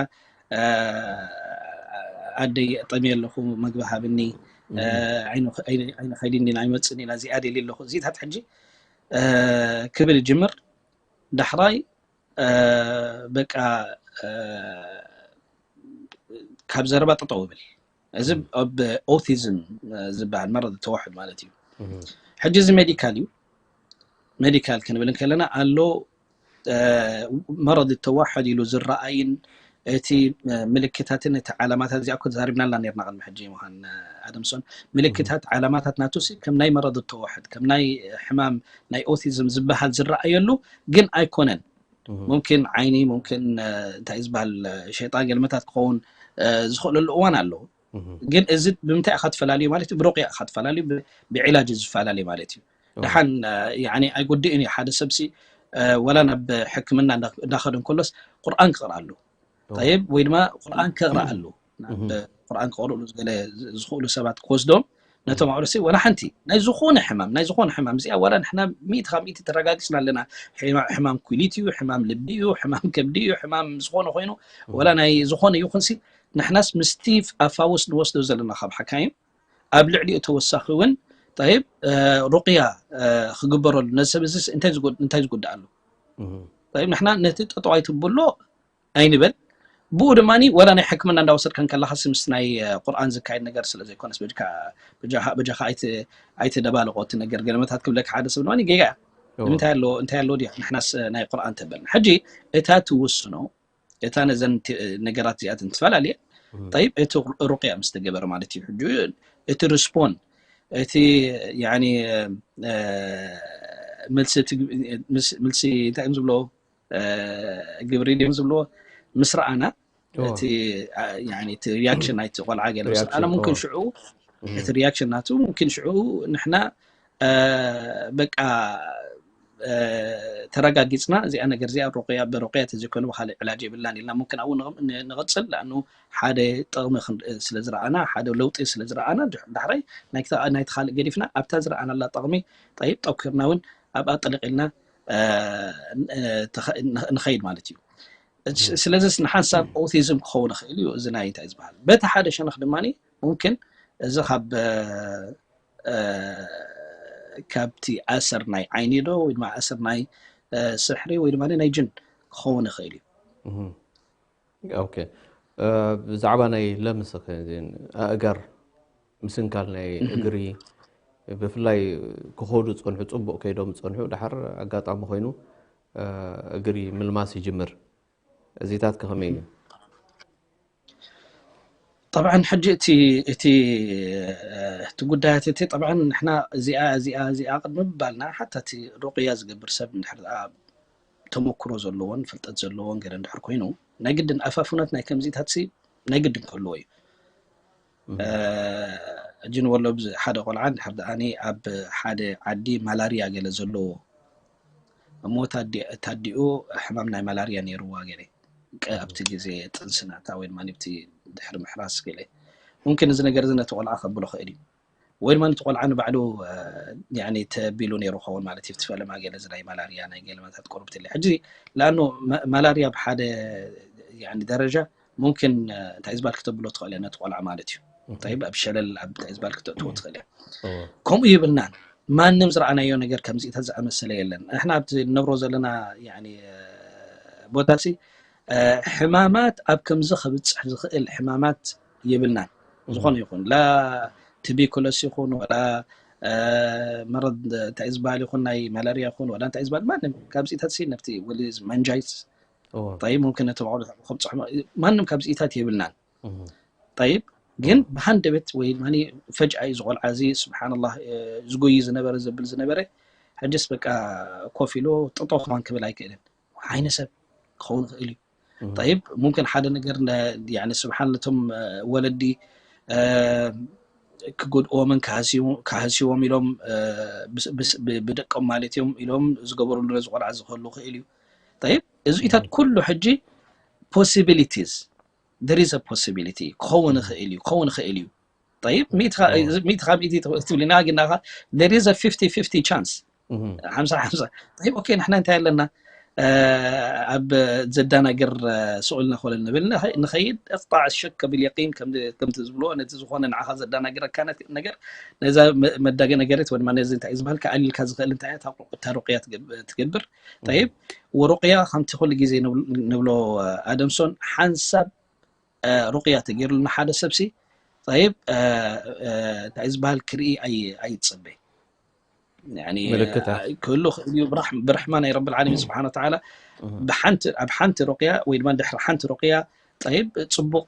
ኣደይ ጠምየ ኣለኹ፣ መግቢ ሃብኒ፣ ዓይኒ ከይዲ እንዲና ይመፅእ እንዲና፣ እዚኣ ደልየ ኣለኹ፣ እዚታት ሕጂ ክብል ይጅምር። ዳሕራይ በቃ ካብ ዘረባ ጠጠው ይብል። እዚ ኣብ ኦቲዝም ዝበሃል መረድ ተዋሕድ ማለት እዩ። ሕጂ እዚ ሜዲካል እዩ። ሜዲካል ክንብል እንከለና ኣሎ መረድ ተዋሕድ ኢሉ ዝረኣይን እቲ ምልክታትን እቲ ዓላማታት እዚኣ እኮ ተዛሪብናላ ነርና ቅድሚ ሕጂ ምዃን ኣደምሶን። ምልክታት ዓላማታት ናቱ ሲ ከም ናይ መረድ ተዋሕድ ከም ናይ ሕማም ናይ ኦቲዝም ዝበሃል ዝረኣየሉ ግን ኣይኮነን። ሙምኪን ዓይኒ ሙምኪን እንታይ ዝበሃል ሸይጣን ገልመታት ክኸውን ዝኽእለሉ እዋን ኣሎ። ግን እዚ ብምንታይ ኢኻ ትፈላለዩ ማለት እዩ? ብሩቅያ ኢኻ ትፈላለዩ፣ ብዒላጅ ዝፈላለዩ ማለት እዩ። ደሓን ኣይጉድእን እዩ ሓደ ሰብሲ ወላ ናብ ሕክምና እንዳኸደ እንከሎስ ቁርኣን ክቕርኣሉ ጠይብ ወይ ድማ ቁርኣን ክቕርኣሉ ናብ ቁርኣን ክቕርእሉ ዝገለ ዝኽእሉ ሰባት ክወስዶም ነቶም ኣውረሲ ወላ ሓንቲ ናይ ዝኾነ ሕማም ናይ ዝኾነ ሕማም እዚኣ ዋላ ንሕና ሚእቲ ካብ ሚእቲ ተረጋጊፅና ኣለና። ሕማም ኩሊት እዩ፣ ሕማም ልቢ እዩ፣ ሕማም ከብዲ እዩ፣ ሕማም ዝኾነ ኮይኑ ወላ ናይ ዝኾነ ይኹን ሲ ንሕናስ ምስቲ ኣፋውስ ንወስዶ ዘለና ካብ ሓካይም ኣብ ልዕሊኡ ተወሳኺ እውን ጠይብ ሩቅያ ክግበረሉ ነዚ ሰብ እዚ እንታይ ዝጉዳእ ኣሎ? ጠይብ ንሕና ነቲ ጠጠው ኣይትብሎ ኣይንበል። ብኡ ድማ ወላ ናይ ሕክምና እንዳወሰድካ እንከለካ ምስ ናይ ቁርኣን ዝካየድ ነገር ስለ ዘይኮነስ በጃኻ ኣይትደባልቆ እቲ ነገር ገለመታት ክብለካ ሓደ ሰብ ድማ ጌጋ እንታይ ኣሎ እንታይ ኣሎ ድያ ንሕናስ ናይ ቁርኣን ተበልና ሕጂ እታ ትውስኖ እታ ነዘን ነገራት እዚኣተን ትፈላለየ ጠይብ እቲ ሩቅያ ምስ ተገበረ ማለት እዩ ሕጂ እቲ ሪስፖን እቲ ያኒ መልሲ እንታይ እዮም ዝብሎ ግብሪ ድም ዝብልዎ ምስ ረኣና እቲ ሪያክሽን ናይቲ ቆልዓ ገለ ምስ ረኣና ሙምክን ሽዑ እቲ ሪያክሽን ናቱ ሙምክን ሽዑ ንሕና በቃ ተረጋጊፅና እዚኣ ነገር እዚኣ ሩቅያ ብሩቅያ ተዘይኮነ ብካልእ ዕላጅ የብላን ኢልና ሙምክን ኣብኡ ንቕፅል ለኣኑ ሓደ ጥቕሚ ስለ ዝረኣና ሓደ ለውጢ ስለ ዝረኣና ዳሕራይ ናይቲ ካልእ ገዲፍና ኣብታ ዝረኣናላ ጥቕሚ ጠይብ ጠብኪርና እውን ኣብኣ ጠሊቕ ኢልና ንኸይድ ማለት እዩ። ስለዚ ንሓንሳብ ኦቲዝም ክኸውን ይኽእል እዩ። እዚ ናይ እንታይ ዝበሃል በቲ ሓደ ሸነኽ ድማ ሙምክን እዚ ካብ ካብቲ ኣሰር ናይ ዓይኒ ዶ ወይ ድማ ኣሰር ናይ ስሕሪ ወይ ድማ ናይ ጅን ክኸውን ይኽእል እዩ። ኦኬ ብዛዕባ ናይ ለምስ ኣእጋር ምስንካል ናይ እግሪ ብፍላይ ክኸዱ ዝፀንሑ ፅቡቅ ከይዶም ዝፀንሑ ድሓር ኣጋጣሚ ኮይኑ እግሪ ምልማስ ይጅምር። እዚታት ከኸመይ እዩ? ጠብዓን ሕጂ እቲ እቲ እቲ ጉዳያት እቲ ጠብዓን ንሕና እዚኣ እዚኣ እዚኣ ቅድሚ ምባልና ሓታ እቲ ሩቅያ ዝገብር ሰብ እንድሕር ደኣ ተመክሮ ዘለዎን ፍልጠት ዘለዎን ገለ እንድሕር ኮይኑ ናይ ግድን ኣፋፍኖት ናይ ከምዚታት ሲ ናይ ግድን ክህልዎ እዩ። ሕጂ ንበሎ ሓደ ቆልዓ እንድሕር ደኣ ኣብ ሓደ ዓዲ ማላርያ ገለ ዘለዎ እሞ ታዲኡ ሕማም ናይ ማላርያ ነይርዋ ገለ ኣብቲ ግዜ ጥንስናታ ወይ ድማ ብቲ ድሕሪ ምሕራስ ገለ ሙምኪን እዚ ነገር እዚ ነቲ ቆልዓ ከብሎ ክእል እዩ ወይ ድማ ነቲ ቆልዓ ንባዕሉ ተቢሉ ነይሩ ክኸውን ማለት እዩ። እቲ ፈለማ ገለ እዚ ናይ ማላርያ ናይ ገለመታት ቁርብትለ ሕጂ ለኣኑ ማላርያ ብሓደ ደረጃ ሙምኪን እንታይ ዝባል ክተብሎ ትኽእል ነቲ ቆልዓ ማለት እዩ። እንታይ ኣብ ሸለል ኣብ እንታይ ዝባል ክተእትዎ ትኽእል ከምኡ ይብልናን ማንም ዝረኣናዮ ነገር ከምዚኢታት ዝኣመሰለ የለን። ንሕና ኣብቲ ንነብሮ ዘለና ቦታ ሲ ሕማማት ኣብ ከምዚ ከብፅሕ ዝኽእል ሕማማት የብልናን። ዝኾነ ይኹን ላ ቱበርኩሎስ ይኹን ወላ መረድ እንታይ ዝበሃል ይኹን ናይ ማላርያ ይኹን ወላ እንታይ ዝበሃል ማንም ካብዚታት ሲ ነብቲ ወሊ መንጃይትስ ጠይብ ሙምክን ነቶም ኣቑሑት ከብፅሑ ማንም ካብዚታት የብልናን። ጠይብ ግን ብሃንደበት ወይ ድማ ፈጅኣ እዩ ዝቆልዓ እዚ ስብሓንላህ ዝጎይ ዝነበረ ዘብል ዝነበረ ሕጅስ በቃ ኮፍ ኢሉ ጥጦ ክማን ክብል ኣይክእልን። ዓይነ ሰብ ክኸውን ይኽእል እዩ። ጠይብ ሙምክን ሓደ ነገር ስብሓን ነቶም ወለዲ ክጎድእዎምን ክሃስይዎም ኢሎም ብደቆም ማለት እዮም ኢሎም ዝገበሩሉ ነዚ ቆልዓ ዝኽህሉ ክእል እዩ። ጠይብ እዚኢታት ኩሉ ሕጂ possibilities there is a possibility ክኸውን ይኽእል እዩ ክኸውን ይኽእል እዩ። ጠይብ ሚእቲ ካብ ሚእቲ ትብሊ ና ግን ናኻ there is a fifty fifty chance ሓምሳ ሓምሳ። ጠይብ ኦኬ ንሕና እንታይ ኣለና ኣብ ዘዳናግር ስቕ ኢልና ኮለል ንብል ንኸይድ እቕጣዕ ሸክ ብልየቂን ከምቲ ዝብልዎ ነቲ ዝኾነ ንዓኻ ዘዳናግረካ ነገር ነዛ መዳገ ነገረት ወድማ ነዚ እንታይ ዝበሃል ከኣልልካ ዝኽእል እንታይ እታ ሩቅያ ትገብር። ጠይብ ወሩቅያ ከምቲ ኩሉ ግዜ ንብሎ ኣደምሶን ሓንሳብ ሩቅያ ተገይሩሉ ንሓደ ሰብሲ ጠይብ እንታይ ዝበሃል ክርኢ ኣይፅበ ክህሉ ክእል እዩ ብርሕማ ናይ ረብ ዓለሚን ስብሓን ወተዓላ ኣብ ሓንቲ ሩቅያ ወይ ድማ ድሕሪ ሓንቲ ሩቅያ ጠይብ ፅቡቅ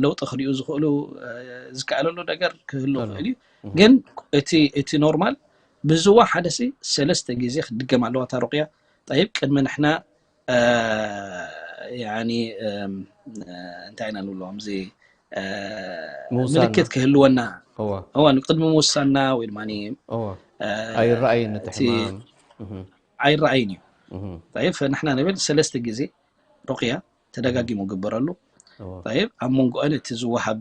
ለውጢ ክሪኡ ዝኽእሉ ዝከኣለሉ ነገር ክህሉ ክእል እዩ። ግን እቲ ኖርማል ብዝዋ ሓደ ሲ ሰለስተ ግዜ ክትድገም ኣለዋ እታ ሩቅያ። ጠይብ ቅድሚ ንሕና እንታይ ኢና ንብሎም እዚ ምልክት ክህልወና እዋ ቅድሚ ምውሳና ወይ ድማ ኣይረኣይን እቲ ሕማም ኣይረኣይን እዩ። ጠይብ ንሕና ንብል ሰለስተ ግዜ ሩቅያ ተደጋጊሙ ግበረሉ። ጠይብ ኣብ መንጎአን እቲ ዝወሃብ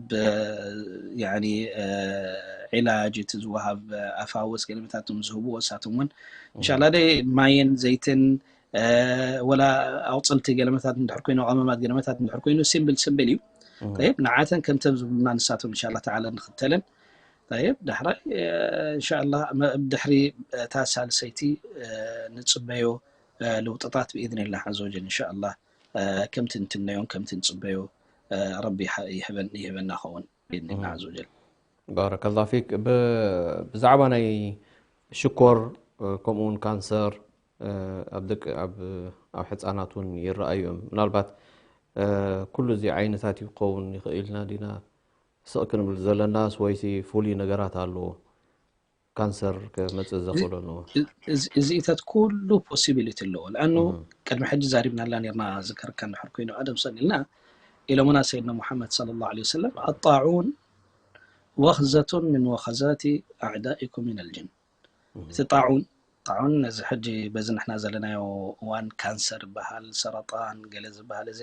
ዒላጅ እቲ ዝወሃብ ኣፋወስ ገለመታቶም ዝህብዎ እሳቶም እውን እንሻላ ማይን ዘይትን ወላ ኣውፅልቲ ገለመታት እንድሕር ኮይኑ ቀመማት ገለመታት እንድሕር ኮይኑ ሲምብል ሲምብል እዩ። ጠይብ ንዓተን ከምተን ዝብሉና ንሳቶም እንሻላ ተዓላ ንኽተለን። ጠይብ ዳሕራይ እንሻላ ድሕሪ እታ ሳልሰይቲ ንፅበዮ ለውጥታት ብኢዝኒላህ ዓዘ ወጀል እንሻላ ከምቲ እንትነዮን ከምቲ ንፅበዮ ረቢ ይህበና ኸውን ብኢዝኒላህ ዓዘ ወጀል። ባረከላ ፊክ። ብዛዕባ ናይ ሽኮር ከምኡ እውን ካንሰር ኣብ ደቂ ኣብ ኣብ ሕፃናት እውን ይረኣዩ እዮም። ምናልባት ኩሉ እዚ ዓይነታት እዩ ክኸውን ይኽእል ኢና ዲና ስቕ ክንብል ዘለናስ ወይሲ ፍሉይ ነገራት ኣለዎ ካንሰር ክመፅእ ዘኽእለሉ? እዚኢታት ኩሉ possibility ኣለዎ። ለኣኑ ቅድሚ ሕጂ ዛሪብናላ ነርና ዝከረካ እንድሕር ኮይኑ ኣደም ሰን ኢልና ኢሎምና ሰይድና ሙሓመድ صلى الله عليه وسلم الطاعون وخزة من وخزات أعدائكم من الجن። እቲ ጣዑን ጣዑን ነዚ ሕጂ በዚ ንሕና ዘለናዮ እዋን ካንሰር ይበሃል፣ ሰረጣን ገለ ዝበሃል እዚ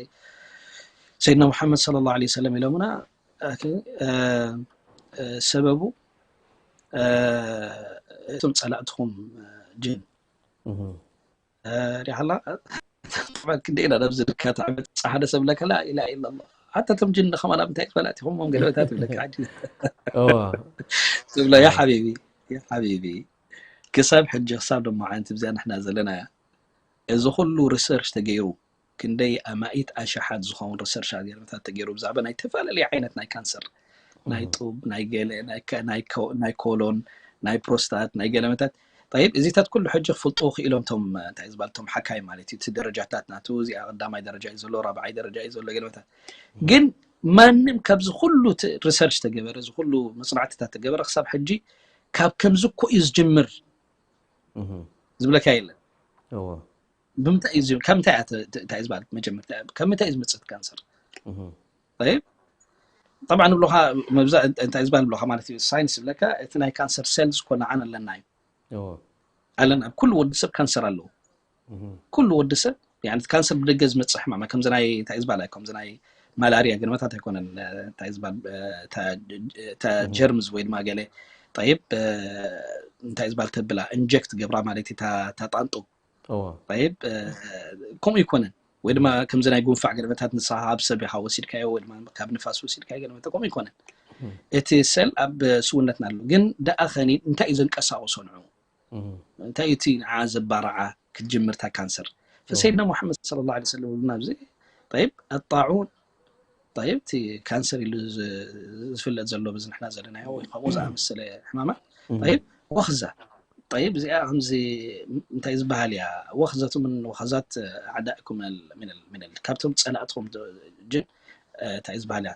ሰይድና ሙሓመድ صلى الله عليه وسلم ኢሎምና ሰበቡ እቶም ጸላእትኹም ጅን ሪሓላ ክንደይ ኢና ናብዚ ድካት ዓመት ሓደ ሰብ ለከላ ኢላ ኢላ ኣሎ ሓታ እቶም ጅን ከማን ኣብ እንታይ ትበላእት ኢኹም ገለበታት ይብለካ ትብሎ ያ ሓቢቢ ያ ሓቢቢ ክሳብ ሕጂ ክሳብ ደሞ ዓንቲ ብዚኣ ንሕና ዘለናያ እዚ ኩሉ ሪሰርች ተገይሩ ክንደይ ኣማኢት ኣሽሓት ዝኸውን ሪሰርች ገለመታት ተገይሩ ብዛዕባ ናይ ተፈላለየ ዓይነት ናይ ካንሰር ናይ ጡብ ናይ ገለ ናይ ኮሎን ናይ ፕሮስታት ናይ ገለመታት ጠይብ እዚታት ኩሉ ሕጂ ክፍልጡ ክኢሎም ቶም እንታይ ዝበሃል ቶም ሓካይ ማለት እዩ እቲ ደረጃታት ናቱ እዚኣ ቀዳማይ ደረጃ እዩ ዘሎ ራብዓይ ደረጃ እዩ ዘሎ ገለመታት ግን ማንም ካብዚ ኩሉ ሪሰርች ተገበረ እዚ ኩሉ መፅናዕትታት ተገበረ ክሳብ ሕጂ ካብ ከምዚ እኮ እዩ ዝጅምር ዝብለካ የለን። ብምንታይ እዩ ካብ ምንታይ እያ እንታይ ዝበሃል መጀመርታ ካብ ምንታይ እዩ ዝመፅእ ካንሰር? ጠይብ ጠብዓ ንብሎካ መብዛእ እንታይ ዝበሃል ብሎካ ማለት እዩ ሳይንስ ዝብለካ እቲ ናይ ካንሰር ሴልስ እኮ ንዓን ኣለና እዩ ኣለና ኣብ ኩሉ ወዲ ሰብ ካንሰር ኣለዎ ኩሉ ወዲ ሰብ ካንሰር ብደገ ዝመፅእ ሕማም ከምዚ ናይ እንታይ ዝበሃል ከምዚ ናይ ማላርያ ገለመታት ኣይኮነን እንታይ ዝበሃል ጀርምዝ ወይ ድማ ገለ ጠይብ እንታይ ዝበሃል ተብላ ኢንጀክት ገብራ ማለት እዩ ታጣንጡ ጠይብ ከምኡ ይኮነን ወይ ድማ ከምዚ ናይ ጉንፋዕ ገለመታት ንስኻ ካብ ሰብ ኢኻ ወሲድካዮ ወይ ድማ ካብ ንፋስ ወሲድካዮ ገለመታት ከምኡ ይኮነን እቲ ሰል ኣብ ስውነትና ኣሎ ግን ደኣ ኸኒ እንታይ እዩ ዘንቀሳቕሶ ንዑ እንታይ እቲ ንዓ ዘባርዓ ክትጅምር እታ ካንሰር ፈሰይድና ሙሓመድ صلى الله عليه وسلم ብልና ኣብዚ طيب الطاعون طيب እቲ ካንሰር ኢሉ ዝፍለጥ ዘሎ በዚ ንሕና ዘለናዮ ወይ ከምኡ ዝኣመሰለ ሕማማት طيب ወኽዛ طيب እዚኣ ከምዚ እንታይ ዝበሃል እያ ወኽዘቱ ምን ወኸዛት ኣዕዳእኩም ምን ካብቶም ፀላእትኩም ጅን እንታይ ዝበሃል እያ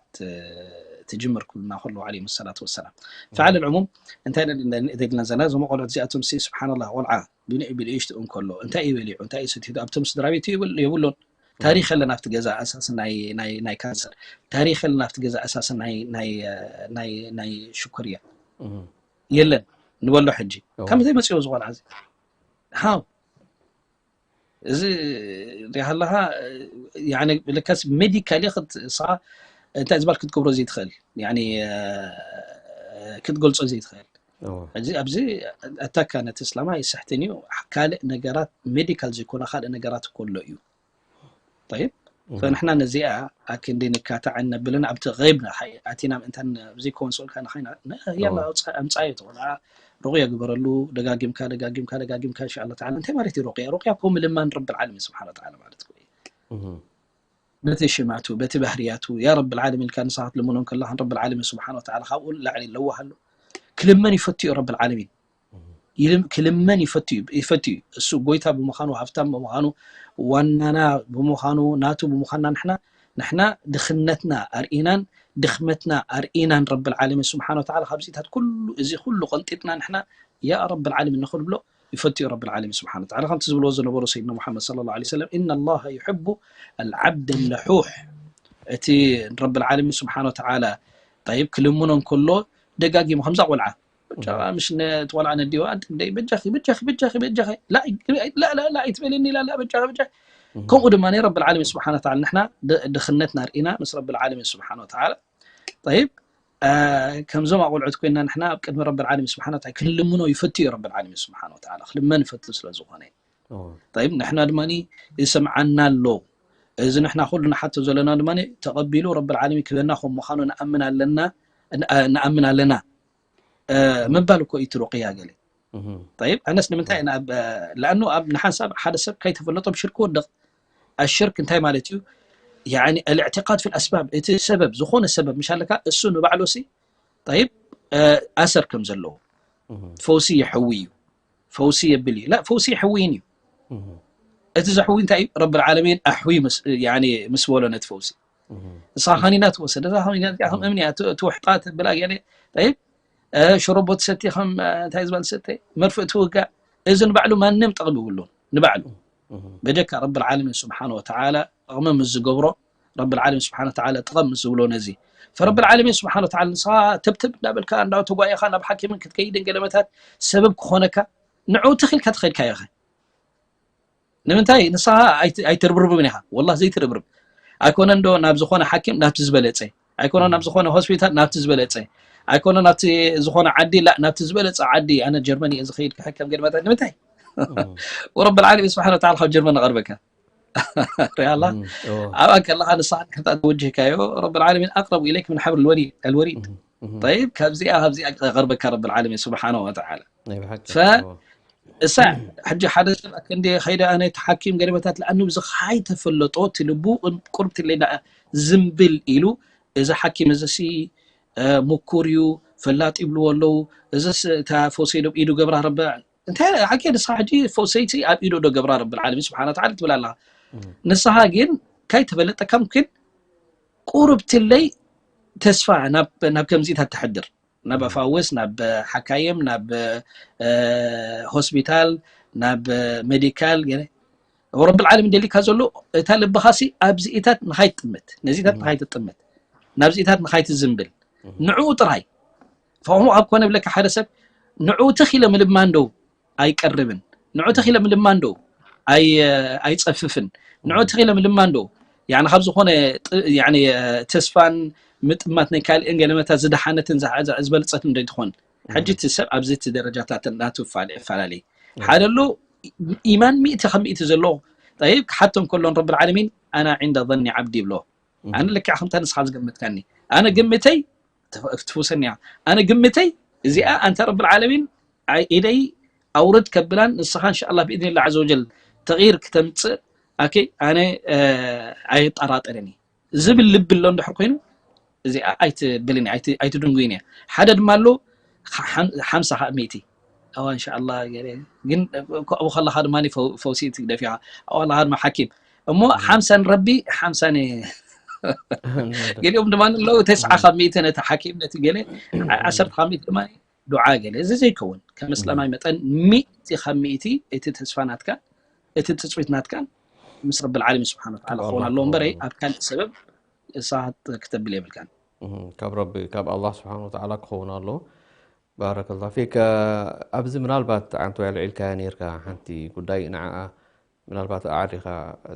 ትጅምር ክብልና ከለዉ ዓለይሂም ሰላቱ ወሰላም ፈዓል ልዕሙም እንታይ ኢልና ዘለና እዞም ቆልዑት እዚኣቶም ሲ ስብሓንላ ቆልዓ ብንእሽትኡ እንከሎ እንታይ እዩ በሊዑ እንታይ እዩ ሰቲቱ ኣብቶም ስድራ ቤቱ የብሉን ታሪኽ የለን ኣብቲ ገዛ ኣሳስ ናይ ካንሰር ታሪኽ የለን ኣብቲ ገዛ ኣሳስ ናይ ሽኮርያ የለን ንበሎ ሕጂ ካብ ምንታይ መፅኦ ዝቆልዓ እዚ ሃው እዚ ሪሃለኻ ልካስ ሜዲካሊ ክትሳ እንታይ ዝበል ክትገብሮ ዘይትኽእል ክትገልፆ ዘይትኽእል እዚ ኣብዚ ኣታካ ነቲ እስላማ ይስሕትን እዩ ካልእ ነገራት ሜዲካል ዘይኮነ ካልእ ነገራት ከሎ እዩ طيب فنحن ነዚኣ ኣክንዲ ንካታዕ ነብልን ኣብቲ غيب ኣቲና ምእንታን ዘይኮን ስኡልካ ንኸይና ኣምፃዮ ትኾና ሩቕያ ግበረሉ ደጋጊምካ ደጋጊምካ ደጋጊምካ እንሻ ኣላ ተዓላ እንታይ ማለት እዩ ሩቕያ ሩቕያ እኮ ምልማን ረቢ ዓለሚን ስብሓን ወተዓላ ማለት እኮ እዩ በቲ ሽማቱ በቲ ባህርያቱ ያ ረቢ ዓለሚን ኢልካ ንስኻ ክትልምኖ ከለኻ ረቢ ዓለሚን ስብሓን ወተዓላ ካብኡ ንላዕሊ ኣለዋሃሉ ክልመን ይፈቱ እዩ ረቢ ዓለሚን ክልመን ይፈቱ እዩ እሱ ጎይታ ብምዃኑ ሃፍታም ብምዃኑ ዋናና ብምዃኑ ናቱ ብምዃንና ንሕና ንሕና ድኽነትና ኣርኢናን ድኽመትና ኣርኢናን ረቢ ዓለሚን ስብሓን ወተዓላ ካብዚታት ኩሉ እዚ ኩሉ ቀንጢጥና ንሕና ያ ረቢ ዓለሚን ንኽንብሎ ይፈቱ እዩ ረቢ ዓለሚን ስብሓን ወተዓላ ከምቲ ዝብልዎ ዝነበሩ ሰይድና ሙሓመድ صلى الله عليه وسلم إن الله يحب العبد اللحوح እቲ ረቢ ዓለሚን ስብሓን ወተዓላ طيب ክልምኖ እንከሎ ደጋጊሙ ከምዛ ቆልዓ በጃኻ ምሽ ትቆልዓ ነዲዋ ደይ በጃኺ በጃኺ በጃኺ በጃኺ ላ ይትበለኒ ኢላ ላ በጃኺ በጃኺ ከምኡ ድማ ረቢ ዓለሚን ስብሓን ወተዓላ ንሕና ድኽነትና ርኢና ምስ ረቢ ዓለሚን ስብሓን ወተዓላ طيب ከምዞም ኣቆልዑት ኮይና ንሕና ኣብ ቅድሚ ረቢ ዓለሚን ስብሓን ወተዓላ ክንልምኖ ይፈቱ እዩ ረቢ ዓለሚን ስብሓን ወተዓላ ክልመን ይፈቱ ስለ ዝኾነ طيب ንሕና ድማ ይሰምዓና ኣሎ እዚ ንሕና ኩሉ ንሓቶ ዘለና ድማ ተቐቢሉ ረቢ ዓለሚን ክበና ከም ምዃኑ ንኣምን ኣለና ንኣምን ኣለና ምባል እኮ እዩ ትሩቅያ ገለ طيب ኣነስ ንምንታይ ለኣኑ ኣብ ንሓንሳብ ሓደ ሰብ ከይተፈለጦ ብሽርክ ወድቕ ኣሽርክ እንታይ ማለት እዩ يعني الاعتقاد في الأسباب እቲ ሰበብ ዝኾነ ሰበብ ምሽ ኣለካ እሱ ንባዕሉ ሲ طيب ኣሰር ከም ዘለዎ ፈውሲ የሕዊ እዩ ፈውሲ የብል እዩ ላ ፈውሲ የሕዊን እዩ እቲ ዘሕዊ እንታይ እዩ ረቢ ዓለሚን ኣሕዊ ምስ በሎ ነቲ ፈውሲ ንስኻ ኸኒና ትወሰድ እዛ ኸኒና እዚኣ ከም እምኒ እያ ትውሕጣ ተብላ ገለ طيب ሽሮቦ ትሰቲ ከም እንታይ ዝበል ሰተ መርፍእ ትውጋእ እዚ ንባዕሉ ማንም ጠቕሚ ይብሉን ንባዕሉ በጀካ ረቢ ዓለሚን ስብሓን ወተዓላ ጠቕሚ ምስ ዝገብሮ ረቢ ዓለሚን ስብሓን ወተዓላ ጥቐም ምስ ዝብሎ ነዚ ፈረቢ ዓለሚን ስብሓን ወተዓላ ንስኻ ተብተብ እንዳበልካ እንዳ ተጓየኻ ናብ ሓኪምን ክትከይድን ገለመታት ሰበብ ክኾነካ ንዑ ትኽኢልካ ትኸይድካ ኢኻ ንምንታይ ንስኻ ኣይትርብርብን ኢኻ ወላ ዘይትርብርብ ኣይኮነ እንዶ ናብ ዝኾነ ሓኪም ናብቲ ዝበለፀ ኣይኮነ ናብ ዝኾነ ሆስፒታል ናብቲ ዝበለፀ ኣይኮነ ናብቲ ዝኾነ ዓዲ ላ ናብቲ ዝበለፀ ዓዲ ኣነ ጀርመን እየ ዝኸይድ ክሕከም ገድመታት ንምንታይ ወረብ ዓለሚን ስብሓን ወተዓላ ካብ ጀርመን ንቐርበካ ሪኣላ ኣብኣ ከለኻ ንስኻ ድሕርታ ተወጅህካዮ ረብ ዓለሚን ኣቅረቡ ኢለይክ ምን ሓብር ልወሪድ طيب ካብዚኣ ካብዚኣ ቀርበካ ረብ ዓለሚን ስብሓን ወተዓላ እሳ ሕጂ ሓደ ሰብ ኣከንዲ ከይደ ኣነ እቲ ሓኪም ገለመታት ለኣኑ ብዚ ካይተፈለጦ እቲ ልቡ ቁርብትለይ ዝምብል ኢሉ እዚ ሓኪም እዚ ሲ ምኩር እዩ ፈላጥ ይብልዎ ኣለዉ እዚ እታ ፈውሰይ ዶብ ኢዱ ገብራ ረበ እንታይ ሓቂ ንስኻ ሕጂ ፈውሰይቲ ኣብ ኢዱ ዶ ገብራ ረብል ዓለሚን ስብሓን ወተዓላ ትብል ኣለኻ ንስኻ ግን ካይተፈለጠካ ምክን ቁርብትለይ ተስፋ ናብ ከምዚታት ተሕድር ናብ ኣፋውስ ናብ ሓካይም ናብ ሆስፒታል ናብ ሜዲካል ረብል ዓለሚን ደሊካ ዘሎ እታ ልብኻሲ ኣብዚኢታት ንኻይትጥምት ነዚታት ንኻይትጥምት ናብዚኢታት ንኻይትዝምብል ንዕኡ ጥራይ ፈኹ ኣብ ኮነ ብለካ ሓደ ሰብ ንዕኡ ትኺለ ምልማን ዶ ኣይቀርብን ንዕኡ ትኺለ ምልማን ዶ ኣይፀፍፍን ንዕኡ ትኺለ ምልማን ዶ ያኒ ካብ ዝኾነ ያኒ ተስፋን ምጥማት ናይ ካልእን ገለመታት ዝደሓነትን ዝበልፀትን ዶ ትኾን ሕጂ እቲ ሰብ ኣብዚ እቲ ደረጃታት እናቱ ይፈላለይ ሓደ ኣሎ ኢማን ሚእቲ ካብ ሚእቲ ዘሎ ጠይብ ክሓቶም ከሎን ረብል ዓለሚን ኣና ዕንደ ظኒ ዓብዲ ይብሎ ኣነ ልክዕ ከምታ ንስኻ ዝገመትካኒ ኣነ ግምተይ ትፍውሰኒ እያ ኣነ ግምተይ እዚኣ ኣንተ ረብል ዓለሚን ኢደይ ኣውርድ ከብላን ንስኻ እንሻ ኣላ ብኢድኒላ ዓዘ ወጀል ተغይር ክተምፅእ ኦኬ፣ ኣነ ኣየጠራጠረኒ ዝብል ልቢ ኣሎ እንድሕር ኮይኑ፣ እዚኣ ኣይትብልን፣ ኣይትድንጉይን እያ። ሓደ ድማ ኣሎ ሓምሳ ካብ ሚእቲ። ኣዋ እንሻላ፣ ግን ኣብኡ ከለኻ ድማ ፈውሲ ትግደፍ ኢኻ። ኣብኡ ከለኻ ድማ ሓኪም እሞ ሓምሳ ንረቢ ሓምሳ ገሊኦም ድማ ኣለዉ ተስዓ ካብ ሚእቲ ነቲ ሓኪም፣ ነቲ ገለ ዓሰርተ ካብ ሚእቲ ድማ ዱዓ ገለ። እዚ ዘይከውን ከም እስላማይ መጠን ሚእቲ ካብ ሚእቲ እቲ ተስፋ ናትካ፣ እቲ ትፅቢት ናትካ ምስ ረብል ዓለሚን ስብሓን ወተዓላ ክኸውን ኣለዎ እምበረይ ኣብ ካልእ ሰበብ እሳት ክተብል የብልካን። ካብ ረቢ ካብ ኣላህ ስብሓን ወተዓላ ክኸውን ኣለዎ። ባረከላ ፊክ። ኣብዚ ምናልባት ዓንተ ኣልዒልካያ ነርካ ሓንቲ ጉዳይ ንዓኣ ምናልባት ኣዕሪኻ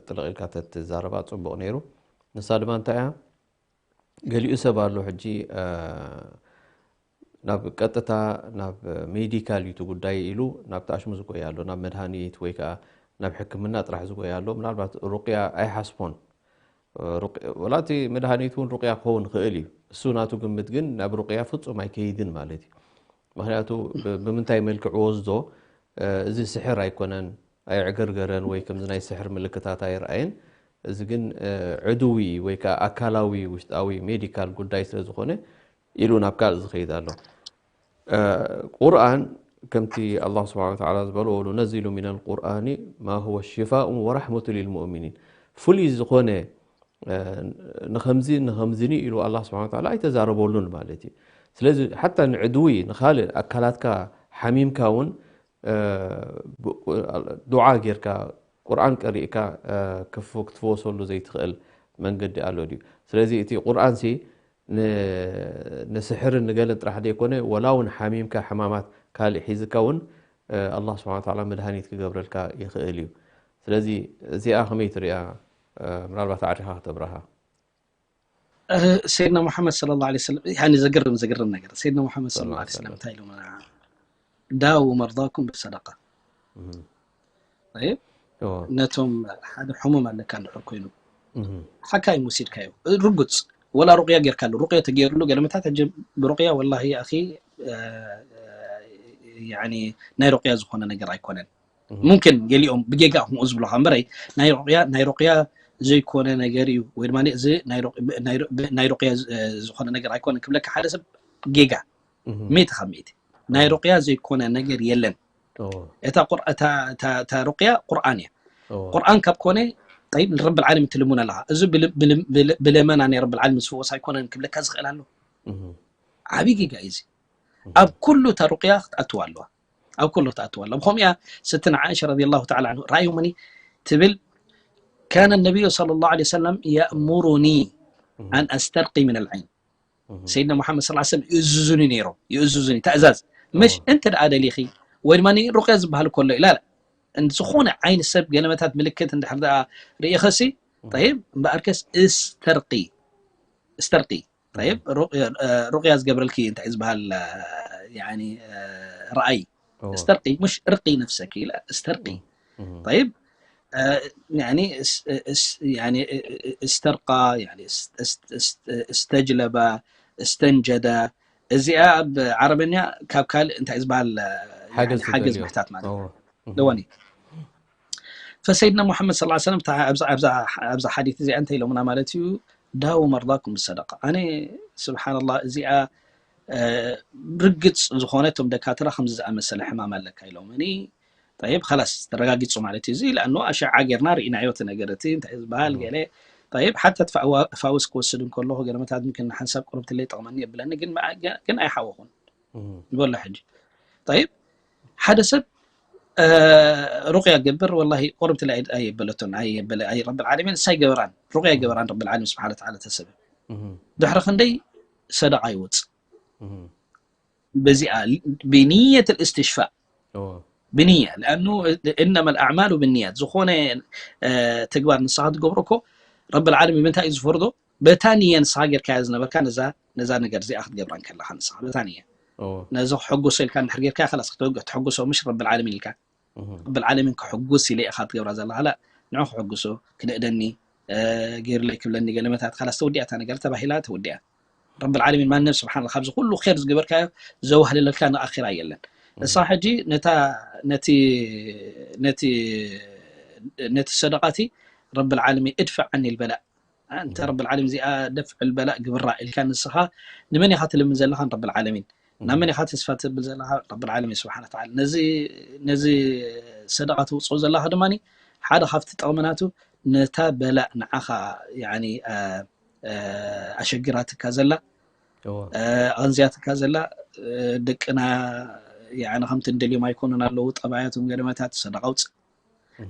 ጥልቕ ኢልካ ተትዛረባ ጽቡቕ ነይሩ። ንሳ ድማ እንታይ እያ? ገሊኡ ሰብ ኣሎ ሕጂ ናብ ቀጥታ ናብ ሜዲካል እዩ እቲ ጉዳይ ኢሉ ናብቲ ኣሽሙ ዝጎይ ኣሎ፣ ናብ መድሃኒት ወይ ከዓ ናብ ሕክምና ጥራሕ ዝጎይ ኣሎ። ምናልባት ሩቅያ ኣይሓስቦን። ወላ እቲ መድሃኒት እውን ሩቅያ ክኸውን ይኽእል እዩ። እሱ ናቱ ግምት ግን ናብ ሩቅያ ፍጹም ኣይከይድን ማለት እዩ። ምክንያቱ ብምንታይ መልክዕ ወስዶ፣ እዚ ስሕር ኣይኮነን፣ ኣየዕገርገረን ወይ ከምዚ ናይ ስሕር ምልክታት ኣይረኣየን። እዚ ግን ዕድዊ ወይ ከዓ ኣካላዊ ውሽጣዊ ሜዲካል ጉዳይ ስለ ዝኾነ ኢሉ ናብ ካልእ ዝኸይድ ኣሎ። ቁርኣን ከምቲ ኣላህ ስብሓን ወተዓላ ዝበሎ ወኑነዚሉ ሚነል ቁርኣኒ ማ ሁወ ሽፋኡን ወራሕመቱ ሊልሙእሚኒን፣ ፍሉይ ዝኾነ ንኸምዚ ንኸምዚኒ ኢሉ ኣላህ ስብሓን ወተዓላ ኣይተዛረበሉን ማለት እዩ። ስለዚ ሓታ ንዕድዊ ንኻልእ ኣካላትካ ሓሚምካ እውን ዱዓ ጌርካ ቁርኣን ቀሪእካ ክትፍወሰሉ ዘይትኽእል መንገዲ ኣሎ ድዩ? ስለዚ እቲ ቁርኣንሲ ንስሕርን ንገለን ጥራሕ ዘይኮነ ወላ እውን ሓሚምካ ሕማማት ካልእ ሒዝካ እውን ኣላህ ስብሓን ወተዓላ መድሃኒት ክገብረልካ ይኽእል እዩ። ስለዚ እዚኣ ከመይ ትሪኣ? ምናልባት ኣዕሪኻ ክተብረሃ። ሰይድና ሙሓመድ ሰለላሁ ዐለይሂ ወሰለም ያኒ ዘገርም ዘገርም ነገር ሰይድና ሙሓመድ ሰለላሁ ዐለይሂ ወሰለም እንታይ ኢሎም? ዳው መርዳኩም ብሰደቃ። ነቶም ሓደ ሕሙም ኣለካ እንድሕር ኮይኑ ሓካይም ወሲድካዮ ርጉፅ ወላ ሩቅያ ጌርካሉ ሩቅያ ተገይርሉ ገለመታት ብሩቅያ ወላሂ ኣኺ ናይ ሩቅያ ዝኾነ ነገር ኣይኮነን። ሙምኪን ገሊኦም ብጌጋ ከምኡ ዝብሉኻ እምበረይ ናይ ሩቅያ ናይ ሩቅያ ዘይኮነ ነገር እዩ ወይ ድማ እዚ ናይ ሩቅያ ዝኾነ ነገር ኣይኮነን ክብለካ ሓደ ሰብ ጌጋ ሚእቲ ካብ ሚእቲ ናይ ሩቅያ ዘይኮነ ነገር የለን። እታ ሩቅያ ቁርኣን እያ። ቁርኣን ካብ ኮነ ጠይብ ንረብል ዓለሚን ትልሙን ኣለኻ። እዚ ብለመና ናይ ረብል ዓለሚን ዝፍወስ ኣይኮነን ክብለካ ዝኽእል ኣሎ። ዓብዪ ጌጋ እዩ እዚ። ኣብ ኩሉ እታ ሩቅያ ክትኣትዋ ኣለዋ። ኣብ ኩሉ ክትኣትዋ ኣለዋ። ብኸምኡ እያ ስትና ዓእሻ ረዲየላሁ ተዓላ ዓንሁ ረኣይሁመኒ ትብል ካነ ነቢዩ ሰለላሁ ዐለይሂ ወሰለም የእሙሩኒ ኣን ኣስተርቂ ሚነል ዓይን። ሰይድና ሙሓመድ ሰለላሁ ዐለይሂ ወሰለም ይእዝዙኒ ነይሮም። ይእዝዙኒ፣ ተእዛዝ። ምሽ እንተ ደኣ ደሊኺ ወይ ድማ ሩቅያ ዝበሃል ከሎ ኢላ ዝኾነ ዓይኒ ሰብ ገለመታት ምልክት እንድሕር ደኣ ርኢኸሲ ጠይብ እምበኣርከስ እስተርቂ እስተርቂ طيب ሩቅያ ዝገብረልኪ እንታይ ዝበሃል ራኣይ እስተርቂ مش ارقي نفسك ኢላ እስተርቂ طيب استرقى استجلب استنجد እዚኣ ኣብ ዓረበኛ ካብ ካልእ እንታይ ዝበሃል ሓገዝ ምሕታት ማለት ኣለወኒ ፈሰይድና ሙሓመድ صلى الله عليه وسلم ኣብዛ ሓዲት እዚኣ እንታይ ኢሎምና ማለት እዩ ዳው መርዳኩም ብሰደቃ ኣነ ስብሓንላ እዚኣ ርግፅ ዝኾነ እቶም ደካትራ ከምዚ ዝኣመሰለ ሕማም ኣለካ ኢሎም እኒ طيب خلاص ተረጋጊፁ ማለት እዩ እዚ لأنه أشعة ጌርና ርኢናዮ እቲ ነገር እቲ እንታይ ዝበሃል ገለ طيب ሓታ ፈውስ ክወስድ እንከለኹ ገለመታት ምክን ሓንሳብ ቁርብትለይ ጠቕመኒ የብለኒ ግን ግን ኣይሓወኹን ንበሎ ሕጂ طيب ሓደ ሰብ ሩቅያ ገብር ወላሂ ቁርብትለይ ኣይበለቶን ረብል ዓለሚን እሳ ይገበራን ሩቅያ ይገበራን ረብል ዓለሚን ስብሓን ተዓላ ተሰበብ ድሕሪ ክንደይ ሰደቃ ይወፅእ በዚኣ ብንየት እስትሽፋእ ብንያ ለኣኑ እነማ ኣዕማሉ ብንያት ዝኾነ ተግባር ንስኻ ትገብሮ እኮ ረብል ዓለሚን ብምንታይ እዩ ዝፈርዶ በታ ንየ ንስኻ ጌርካያ ዝነበርካ ነዛ ነዛ ነገር እዚኣ ክትገብራ እንከለኻ ንስኻ በታ ንየ ነዚ ክሕጉሶ ኢልካ እንድሕር ጌርካያ ከላስ ክትሕጉሶ ምሽ ረብል ዓለሚን ኢልካ ረብል ዓለሚን ክሕጉስ ኢለ ኢኻ ትገብራ ዘለኻ ላ ንዑ ክሕጉሶ ክነእደኒ ገይሩለይ ክብለኒ ገለመታት ከላስ ተወዲኣ እታ ነገር ተባሂላ ተወዲኣ ረብል ዓለሚን ማንም ስብሓን ካብዚ ኩሉ ር ዝገበርካዮ ዘዋህልለልካ ንኣኺራ የለን ንስኻ ሕጂ ነታ ነቲ ነቲ ነቲ ሰደቃቲ ረብል ዓለሚን እድፈዕ ዓኒ ልበላእ። እንተ ረብል ዓለሚን እዚኣ ደፍዕ ልበላእ ግብራ ኢልካ ንስኻ ንመን ኢኻ ትልምን ዘለኻ? ረብል ዓለሚን። ናብ መን ኢኻ ተስፋ ትብል ዘለኻ? ረብል ዓለሚን ስብሓነ ወተዓላ። ነዚ ነዚ ሰደቓ ተውፅኦ ዘለኻ ድማ ሓደ ካብቲ ጠቕሚ ናቱ ነታ በላእ ንዓኻ ያኒ ኣሸጊራትካ ዘላ ኣቐንዝያትካ ዘላ ደቅና ከምቲ እንደልዮም ኣይኮኑን ኣለዉ ጠባያቶም ገለመታት ሰደቓ ውፅእ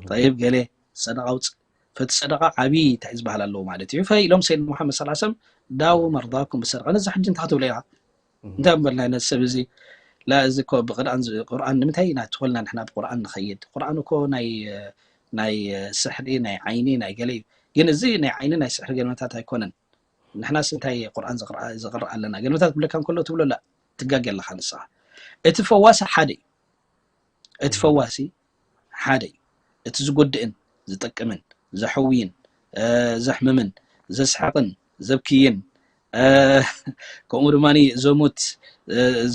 ጠይብ ገለ ሰደቓ ውፅእ ፈቲ ሰደቓ ዓብዪ እንታይ ዝበሃል ኣለዉ ማለት እዩ ፈ ኢሎም ሰይድና ሙሓመድ ስ ሰለም ዳዉ መርዳኩም ብሰደቓ ነዚ ሕጂ እንታይ ክትብሎ ኢኻ እንታይ ምበልና ነዚ ሰብ እዚ ላ እዚ እኮ ብቅርኣን ቁርኣን ንምንታይ ኢና ትኾልና ንሕና ብቁርኣን ንኸይድ ቁርኣን እኮ ናይ ናይ ስሕሪ ናይ ዓይኒ ናይ ገለ እዩ ግን እዚ ናይ ዓይኒ ናይ ስሕሪ ገለመታት ኣይኮነን ንሕናስ እንታይ ቁርኣን ዘቕርእ ኣለና ገለመታት ክብለካ እንከሎ ትብሎ ላ ትጋገ ኣለኻ ንስኻ እቲ ፈዋሲ ሓደ እዩ እቲ ፈዋሲ ሓደ እዩ እቲ ዝጎድእን ዝጠቅምን ዘሕውይን ዘሕምምን ዘስሕቕን ዘብክይን ከምኡ ድማ ዘሙት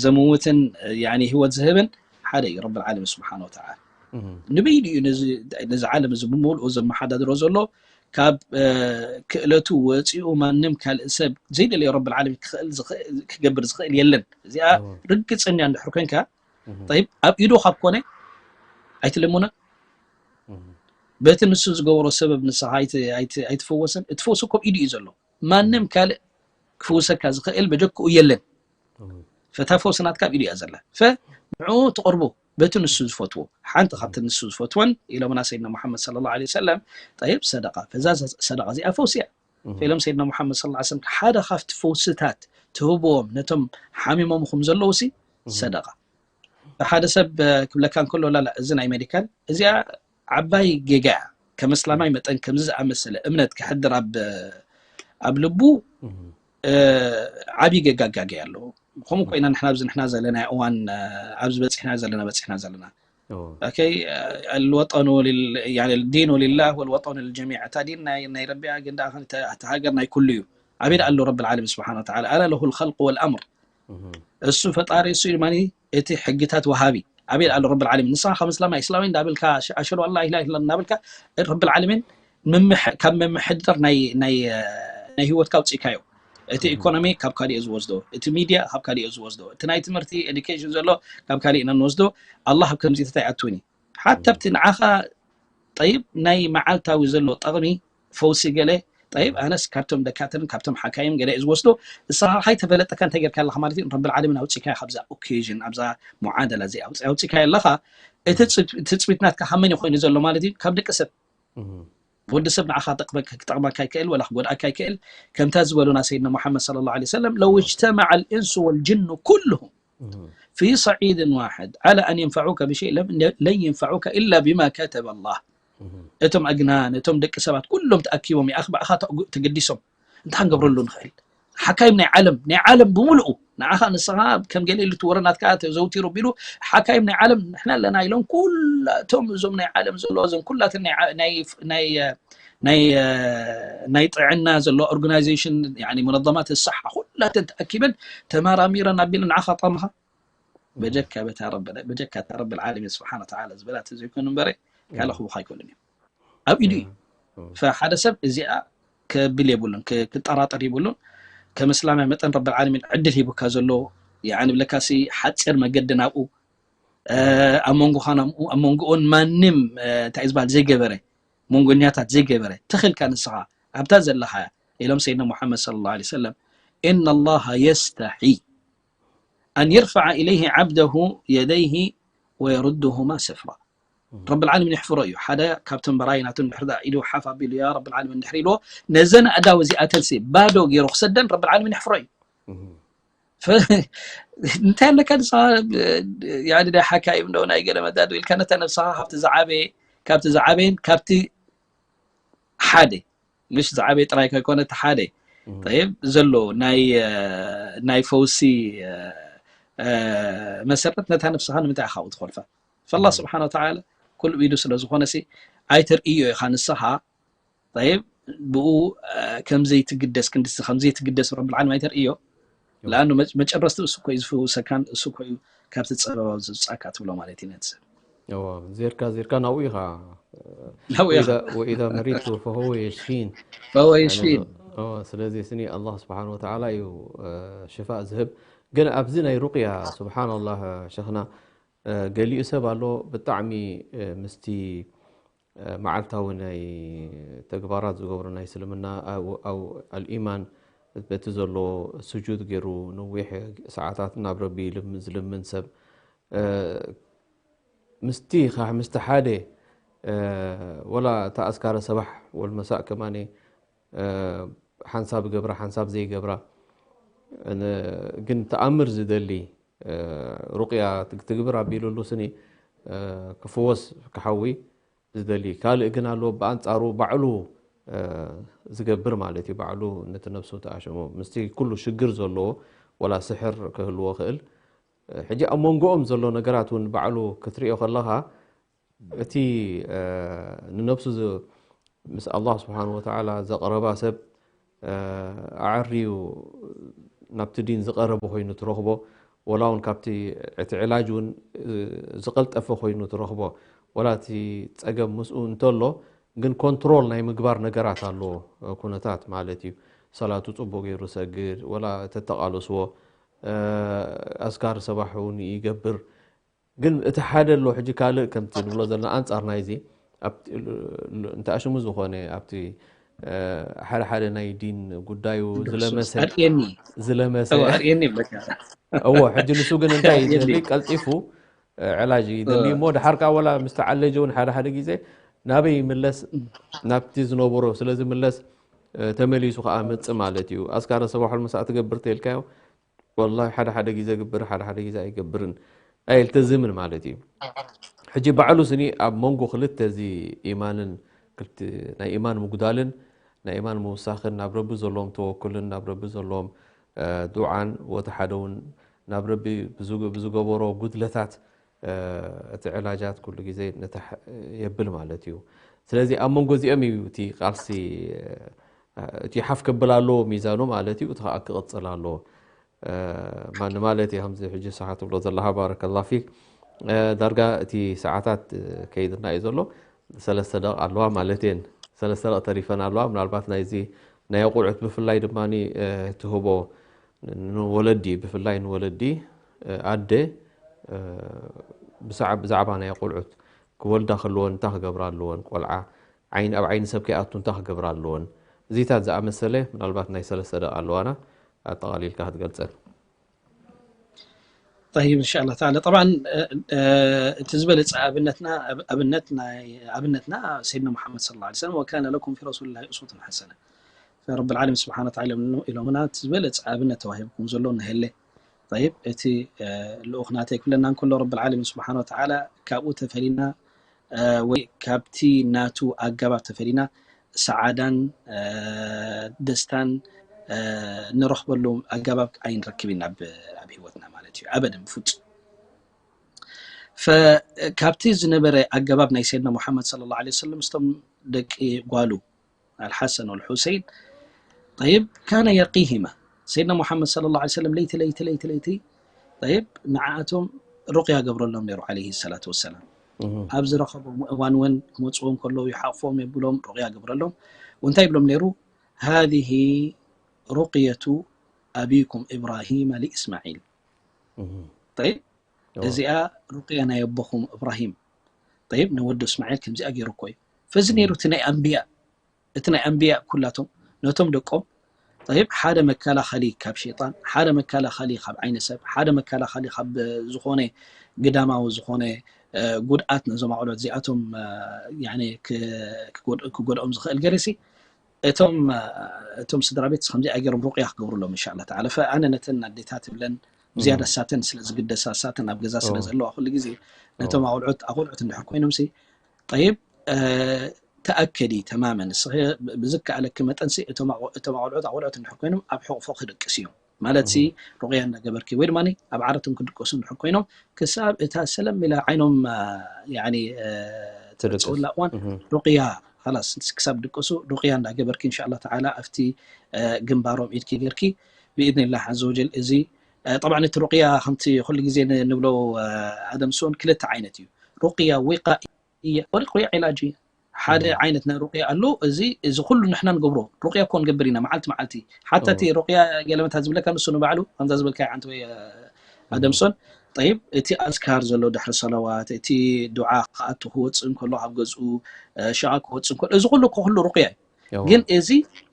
ዘምውትን ህይወት ዝህብን ሓደ እዩ ረብል ዓለሚን ስብሓን ወተዓላ ንበይኑ እዩ ነዚ ዓለም እዚ ብምልኡ ዘመሓዳድሮ ዘሎ ካብ ክእለቱ ወፂኡ ማንም ካልእ ሰብ ዘይደለዮ ረብል ዓለሚን ክገብር ዝኽእል የለን እዚኣ ርግፀኛ እንድሕር ኮንካ ጠይብ ኣብ ኢዱ ካብ ኮነ ኣይትልምኖ በቲ ንሱ ዝገበሮ ሰበብ ንስኻ ኣይትፈወስን እቲ ፈውሲ ኮብ ኢዱ እዩ ዘሎ ማንም ካልእ ክፍውሰካ ዝኽእል በጀክኡ የለን ፈታ ፈውሲ ናትካ ኣብ ኢዱ እያ ዘላ ፈ ንዕኡ ትቕርቡ በቲ ንሱ ዝፈትዎ ሓንቲ ካብቲ ንሱ ዝፈትወን ኢሎምና ሰይድና ሙሓመድ ስለ ላ ሰለም ጠይብ ሰደቃ ፈዛ ሰደቃ እዚኣ ፈውሲ እያ ኢሎም ሰይድና ሙሓመድ ስለ ላ ሰለም ሓደ ካብቲ ፈውስታት ትህብዎም ነቶም ሓሚሞምኹም ዘለዉ ሲ ሰደቃ ሓደ ሰብ ክብለካ እንከሎ ላላ እዚ ናይ ሜዲካል እዚኣ ዓባይ ጌጋ እያ ከም እስላማይ መጠን ከምዚ ዝኣመሰለ እምነት ክሕድር ኣብ ኣብ ልቡ ዓብዪ ጌጋ ጋገ ኣለዎ ከምኡ ኮይና ንሕና ኣብዚ ንሕና ዘለና እዋን ኣብዚ በፂሕና ዘለና በፂሕና ዘለና الوطن لل يعني الدين لله والوطن للجميع እታ ዲን ናይ ናይ ረቢያ ግን ደኣ እቲ ሃገር ናይ ኩሉ እዩ ኣበይ ደኣ ኣሎ ረብል ዓለሚን ስብሓን ወተዓላ ኣላ ለሁ ልኸልቁ ወልኣምር እሱ ፈጣሪ እሱ ድማ እቲ ሕግታት ወሃቢ ኣበይ ኣሎ ረብል ዓለሚን ንስኻ ከም እስላማይ እስላማይ እንዳበልካ ኣሸዱ ኣላ ኢላ ኢላ እንዳበልካ ረብል ዓለሚን ካብ መምሕድር ናይ ናይ ናይ ህይወትካ ኣውፅእካዮ እቲ ኢኮኖሚ ካብ ካሊኦ ዝወስዶ እቲ ሚድያ ካብ ካሊኦ ዝወስዶ እቲ ናይ ትምህርቲ ኤዱኬሽን ዘሎ ካብ ካሊእ ኢና ንወስዶ ኣላህ ኣብ ከምዚታት ኣይኣትውን እዩ ሓታ ኣብቲ ንዓኻ ጠይብ ናይ መዓልታዊ ዘሎ ጠቕሚ ፈውሲ ገለ ጠይብ ኣነስ ካብቶም ደካትርን ካብቶም ሓካይም ገለ ዝወስዶ ንስኻ ካይተፈለጠካ እንታይ ጌርካ ኣለኻ ማለት እዩ ረብል ዓለሚን ኣውፅእካዮ ካብዛ ኦኬዥን ኣብዛ ሙዓደላ እዚ ኣውፅእካዮ ኣለኻ እቲ ትፅቢት ናትካ ካብ መን ኮይኑ ዘሎ ማለት እዩ ካብ ደቂ ሰብ ወዲ ሰብ ንዓኻ ክጠቕመካ ይክእል ወላ ክጎድኣካ ይክእል ከምታ ዝበሉና ሰይድና ሙሓመድ صلى الله عليه وسلم لو اجتمع الإنس والجن كلهم في صعيد واحد على أن ينفعوك بشيء لن ينفعوك إلا بما كتب الله እቶም ኣግናን እቶም ደቂ ሰባት ኩሎም ተኣኪቦም ይኣኽባዕኻ ተገዲሶም እንታይ ክንገብረሉ ንኽእል ሓካይም ናይ ዓለም ናይ ዓለም ብምልኡ ንዓኻ ንስኻ ከም ገለ ኢሉ ትወረ ናትካ ዘውቲሩ ቢሉ ሓካይም ናይ ዓለም ንሕና ኣለና ኢሎም ኩላቶም እዞም ናይ ዓለም ዘሎ እዞም ኩላትን ናይ ናይ ናይ ጥዕና ዘሎ ኦርጋናይዜሽን መነظማት ሳሓ ኩላተን ተኣኪበን ተመራሚረን ኣቢለን ንዓኻ ጠቕምኻ በጀካ በታ ረብ በጀካ እታ ረብ ዓለሚን ስብሓን ወተዓላ ዝበላ ተዘይኮኑ እምበረ ካልእ ክቡኻ ኣይኮኑን እዮም ኣብ ኢዱ እዩ ፈሓደ ሰብ እዚኣ ከብል የብሉን ክጠራጠር የብሉን ከም እስላማይ መጠን ረብ ዓለሚን ዕድል ሂቡካ ዘሎ ይዓኒ ብለካሲ ሓፂር መገዲ ናብኡ ኣብ መንጎኻን ኣብ መንጎኡን ማንም እንታይ ዝበሃል ዘይገበረ መንጎኛታት ዘይገበረ ትኽልካ ንስኻ ኣብታ ዘለኻ ኢሎም ሰይድና ሙሓመድ صلى الله عليه وسلم إن الله يستحي أن يرفع إليه عبده يديه ويردهما صفرا ረብል ዓለሚን ይሕፍሮ እዩ ሓደ ካብቶም በራይ ናቱ እንድሕር ኢሉ ሓፍ ኣቢሉ ያ ረብል ዓለሚን እንድሕር ኢልዎ ነዘን ኣእዳው እዚኣተን ሲ ባዶ ገይሩ ክሰደን ረብል ዓለሚን ይሕፍሮ እዩ እንታይ ኣለካ ንስኻ ናይ ሓካይም ዶ ናይ ገለ መዳድ ኢልካ ነታ ነብስኻ ካብቲ ዝዓበየ ካብቲ ዝዓበየን ካብቲ ሓደ ምሽ ዝዓበየ ጥራይ ከይኮነ እቲ ሓደ ጠይብ ዘሎ ናይ ናይ ፈውሲ መሰረት ነታ ነብስኻ ንምንታይ ኢኻ ትኾልፋ ፈላ ስብሓን ወተዓላ ኩሉ ኢዱ ስለ ዝኾነ ሲ ኣይተርእዮ ኢኻ ንስኻ ጠይብ ብኡ ከምዘይትግደስ ክንድሲ ከምዘይትግደስ ረብል ዓለም ኣይተርእዮ ለኣኑ መጨረስቲ እሱ ኮዩ ዝፍውሰካን እሱ ኮዩ ካብቲ ፀበባ ዝውፃካ ትብሎ ማለት እዩ ነቲ ሰብ እዎ፣ ዜርካ ዜርካ ናብኡ ኢኻ። ናብኡ ኢኻ። وإذا مرضت فهو يشفين. فهو يشفين. ስለዚ ስኒ ኣላህ ስብሓን ወተዓላ እዩ ሽፋእ ዝህብ። ግን ኣብዚ ናይ ሩቅያ ስብሓንላህ ሸኽና፣ ገሊኡ ሰብ ኣሎ ብጣዕሚ ምስቲ መዓልታዊ ናይ ተግባራት ዝገብሮ ናይ እስልምና ኣው ኣልኢማን በቲ ዘሎ ስጁድ ገይሩ ነዊሕ ሰዓታት ናብ ረቢ ዝልምን ሰብ ምስቲ ኻሕ ምስቲ ሓደ ወላ እታ ኣስካረ ሰባሕ ወልመሳእ ከማነ ሓንሳብ ገብራ ሓንሳብ ዘይገብራ ግን ተኣምር ዝደሊ ሩቅያ ትግብር ኣቢሉሉ ስኒ ክፍወስ ክሓዊ ዝደሊ ካልእ ግን ኣሎ ብኣንጻሩ ባዕሉ ዝገብር ማለት እዩ። ባዕሉ ነቲ ነብሱ ተኣሸሞ ምስቲ ኩሉ ሽግር ዘለዎ ወላ ስሕር ክህልዎ ክእል ሕጂ ኣብ መንጎኦም ዘሎ ነገራት እውን ባዕሉ ክትሪኦ ከለኻ እቲ ንነብሱ ምስ ኣላህ ስብሓን ወተዓላ ዘቕረባ ሰብ ኣዕርዩ ናብቲ ዲን ዝቐረበ ኮይኑ ትረኽቦ ወላ እውን ካብቲ እቲ ዕላጅ እውን ዝቐልጠፈ ኮይኑ ትረኽቦ ወላ እቲ ፀገም ምስኡ እንተሎ ግን ኮንትሮል ናይ ምግባር ነገራት ኣለዎ ኩነታት ማለት እዩ። ሰላቱ ፅቡቅ ገይሩ ሰግድ ወላ ተተቃለስዎ ኣስካር ሰባሕ እውን ይገብር ግን እቲ ሓደ ኣሎ ሕጂ ካልእ ከምቲ ንብሎ ዘለና ኣንጻር ናይዚ እንተኣሽሙ ዝኾነ ኣብቲ ሓደ ሓደ ናይ ዲን ጉዳዩ ዝለመሰ ኣርእየኒ ዝለመሰ እወ፣ ኣርእየኒ ይብለካ። እዎ ሕጂ ንሱ ግን እንታይ እዩ ኣርእየኒ ዝደሊ ቀልጢፉ ዕላጅ ይደሊ እሞ ድሓር ከዓ ወላ ምስ ተዓለጀ እውን ሓደ ሓደ ግዜ ናበይ ይምለስ ናብቲ ዝነበሮ ስለ ዝምለስ ተመሊሱ ከዓ መፅእ ማለት እዩ። ኣስካረ ሰባሑል መሳእ ትገብር ተልካዮ ወላሂ ሓደ ሓደ ግዜ ግብር ሓደ ሓደ ግዜ ኣይገብርን ኣይልተዝምን ማለት እዩ። ሕጂ ባዕሉ ስኒ ኣብ መንጎ ክልተ እዚ ኢማንን ክልቲ ናይ ኢማን ምጉዳልን ናይ ኢማን ምውሳኽን ናብ ረቢ ዘለዎም ተወኩልን ናብ ረቢ ዘለዎም ዱዓን ወቲ ሓደ እውን ናብ ረቢ ብዝገበሮ ጉድለታት እቲ ዕላጃት ኩሉ ግዜ ነታ የብል ማለት እዩ። ስለዚ ኣብ መንጎ እዚኦም እዩ እቲ ቃልሲ እቲ ሓፍ ከብል ኣለዎ ሚዛኑ ማለት እዩ። እቲ ከዓ ክቕፅል ኣለዎ ማን ማለት እዩ ከምዚ ሕጂ ሰሓ ትብሎ ዘለካ ባረከላ ፊክ ዳርጋ እቲ ሰዓታት ከይድና እዩ ዘሎ። ሰለስተ ደቕ ኣለዋ ማለት እየን። ሰለስተ ደቕ ተሪፈን ኣለዋ ምናልባት ናይዚ ናይ ኣቁልዑት ብፍላይ ድማ ትህቦ ንወለዲ ብፍላይ ንወለዲ ኣደ ብዛዕባ ናይ ኣቁልዑት ክወልዳ ከለወን እንታይ ክገብራ ኣለወን ቆልዓ ዓይኒ ኣብ ዓይኒ ሰብ ከይኣቱ እንታይ ክገብራ ኣለወን እዚታት ዝኣመሰለ ምናልባት ናይ ሰለስተ ደቕ ኣለዋና ኣጠቓሊልካ ክትገልፀን طيب إن شاء الله تعالى طبعا እቲ ዝበለፀ ኣብነትና ኣብነት ናይ ኣብነትና سيدنا محمد صلى الله عليه وسلم وكان لكم في رسول الله أسوة حسنة فرب العالمين سبحانه وتعالى ኢሎምና እቲ ዝበለፀ ኣብነት ተዋሂብኩም ዘሎ እነሀለ طيب እቲ ልኡኽ ናተይ ክብለና እንከሎ رب العالمين سبحانه وتعالى ካብኡ ተፈሊና ወይ ካብቲ ናቱ ኣገባብ ተፈሊና ሰዓዳን ደስታን ንረኽበሉ ኣገባብ ኣይንረክብ ኢና ኣብ ህይወትና ማለት እዩ ኣበደን ፍጹም ካብቲ ዝነበረ ኣገባብ ናይ ሰይድና ሙሓመድ صلى الله عليه وسلم ምስቶም ደቂ ጓሉ الحسن والحسين طيب كان يرقيهما سيدنا محمد صلى الله عليه وسلم ለይቲ ለይቲ ለይቲ ለይቲ طيب ንዓኣቶም ሩቅያ ገብረሎም ነይሩ عليه الصلاة والسلام ኣብ ዝረኸቦም እዋን እውን ክመፅዎም ከለዉ ይሓቆፎም የብሎም ሩቅያ ገብረሎም እንታይ ይብሎም ነይሩ هذه رقية أبيكم إبراهيم لإسماعيل طيب እዚኣ ሩቅያ ናይ ኣቦኹም እብራሂም طيب ንወዱ እስማዒል ከምዚኣ ገይሩ እኮ እዩ ፈዚ ነይሩ እቲ ናይ ኣንብያ እቲ ናይ ኣንብያ ኩላቶም ነቶም ደቆም طيب ሓደ መከላኸሊ ካብ ሸይጣን ሓደ መከላኸሊ ካብ ዓይነ ሰብ ሓደ መከላኸሊ ካብ ዝኾነ ግዳማዊ ዝኾነ ጉድኣት ነዞም ኣቑልዑት እዚኣቶም ክጎድኦም ዝኽእል ገለሲ እቶም እቶም ስድራ ቤት ከምዚ ኣገሮም ሩቅያ ክገብሩሎም እንሻላ ተዓላ ኣነ ነተን ኣዴታት ብለን ዝያዳ ሳተን ስለ ዝግደሳ ሳተን ኣብ ገዛ ስለ ዘለዋ ኩሉ ግዜ ነቶም ኣቁልዑት ኣቁልዑት እንድሕር ኮይኖም ሲ ጠይብ ተኣከዲ ተማመን ንስኺ ብዝከኣለኪ መጠን ሲ እቶም ኣቁልዑት ኣቁልዑት እንድሕር ኮይኖም ኣብ ሕቁፎ ክድቅስ እዮም ማለት ሲ ሩቅያ እንዳገበርኪ ወይ ድማ ኣብ ዓረቶም ክድቀሱ እንድሕር ኮይኖም ክሳብ እታ ሰለም ኢላ ዓይኖም ትወፅእላ እዋን ሩቅያ ላስ ክሳብ ድቅሱ ሩቅያ እንዳገበርኪ እንሻላ ተዓላ ኣብቲ ግንባሮም ኢድኪ ገርኪ ብኢድኒላህ ዘ ወጀል እዚ ጠብዓ እቲ ሩቅያ ከምቲ ኩሉ ግዜ ንብሎ ኣደምስን ክልተ ዓይነት እዩ ሩቅያ ዊቃእያ፣ ሩቅያ ዒላጅ እዩ። ሓደ ዓይነት ናይ ሩቅያ ኣሎ። እዚ እዚ ኩሉ ንሕና ንገብሮ ሩቅያ እኮ ንገብር ኢና መዓልቲ መዓልቲ። ሓታ እቲ ሩቅያ ገለመታ ዝብለካ ንሱ ንባዕሉ ከምዛ ዝበልካ ዓንተ ወይ ኣደምሶን፣ ጠይብ፣ እቲ ኣዝካር ዘሎ ድሕሪ ሰለዋት፣ እቲ ዱዓ ክኣቱ ክወፅእ እንከሎ ካብ ገዝኡ፣ ሸቃ ክወፅእ እንከሎ፣ እዚ ኩሉ እኮ ኩሉ ሩቅያ እዩ። ግን እዚ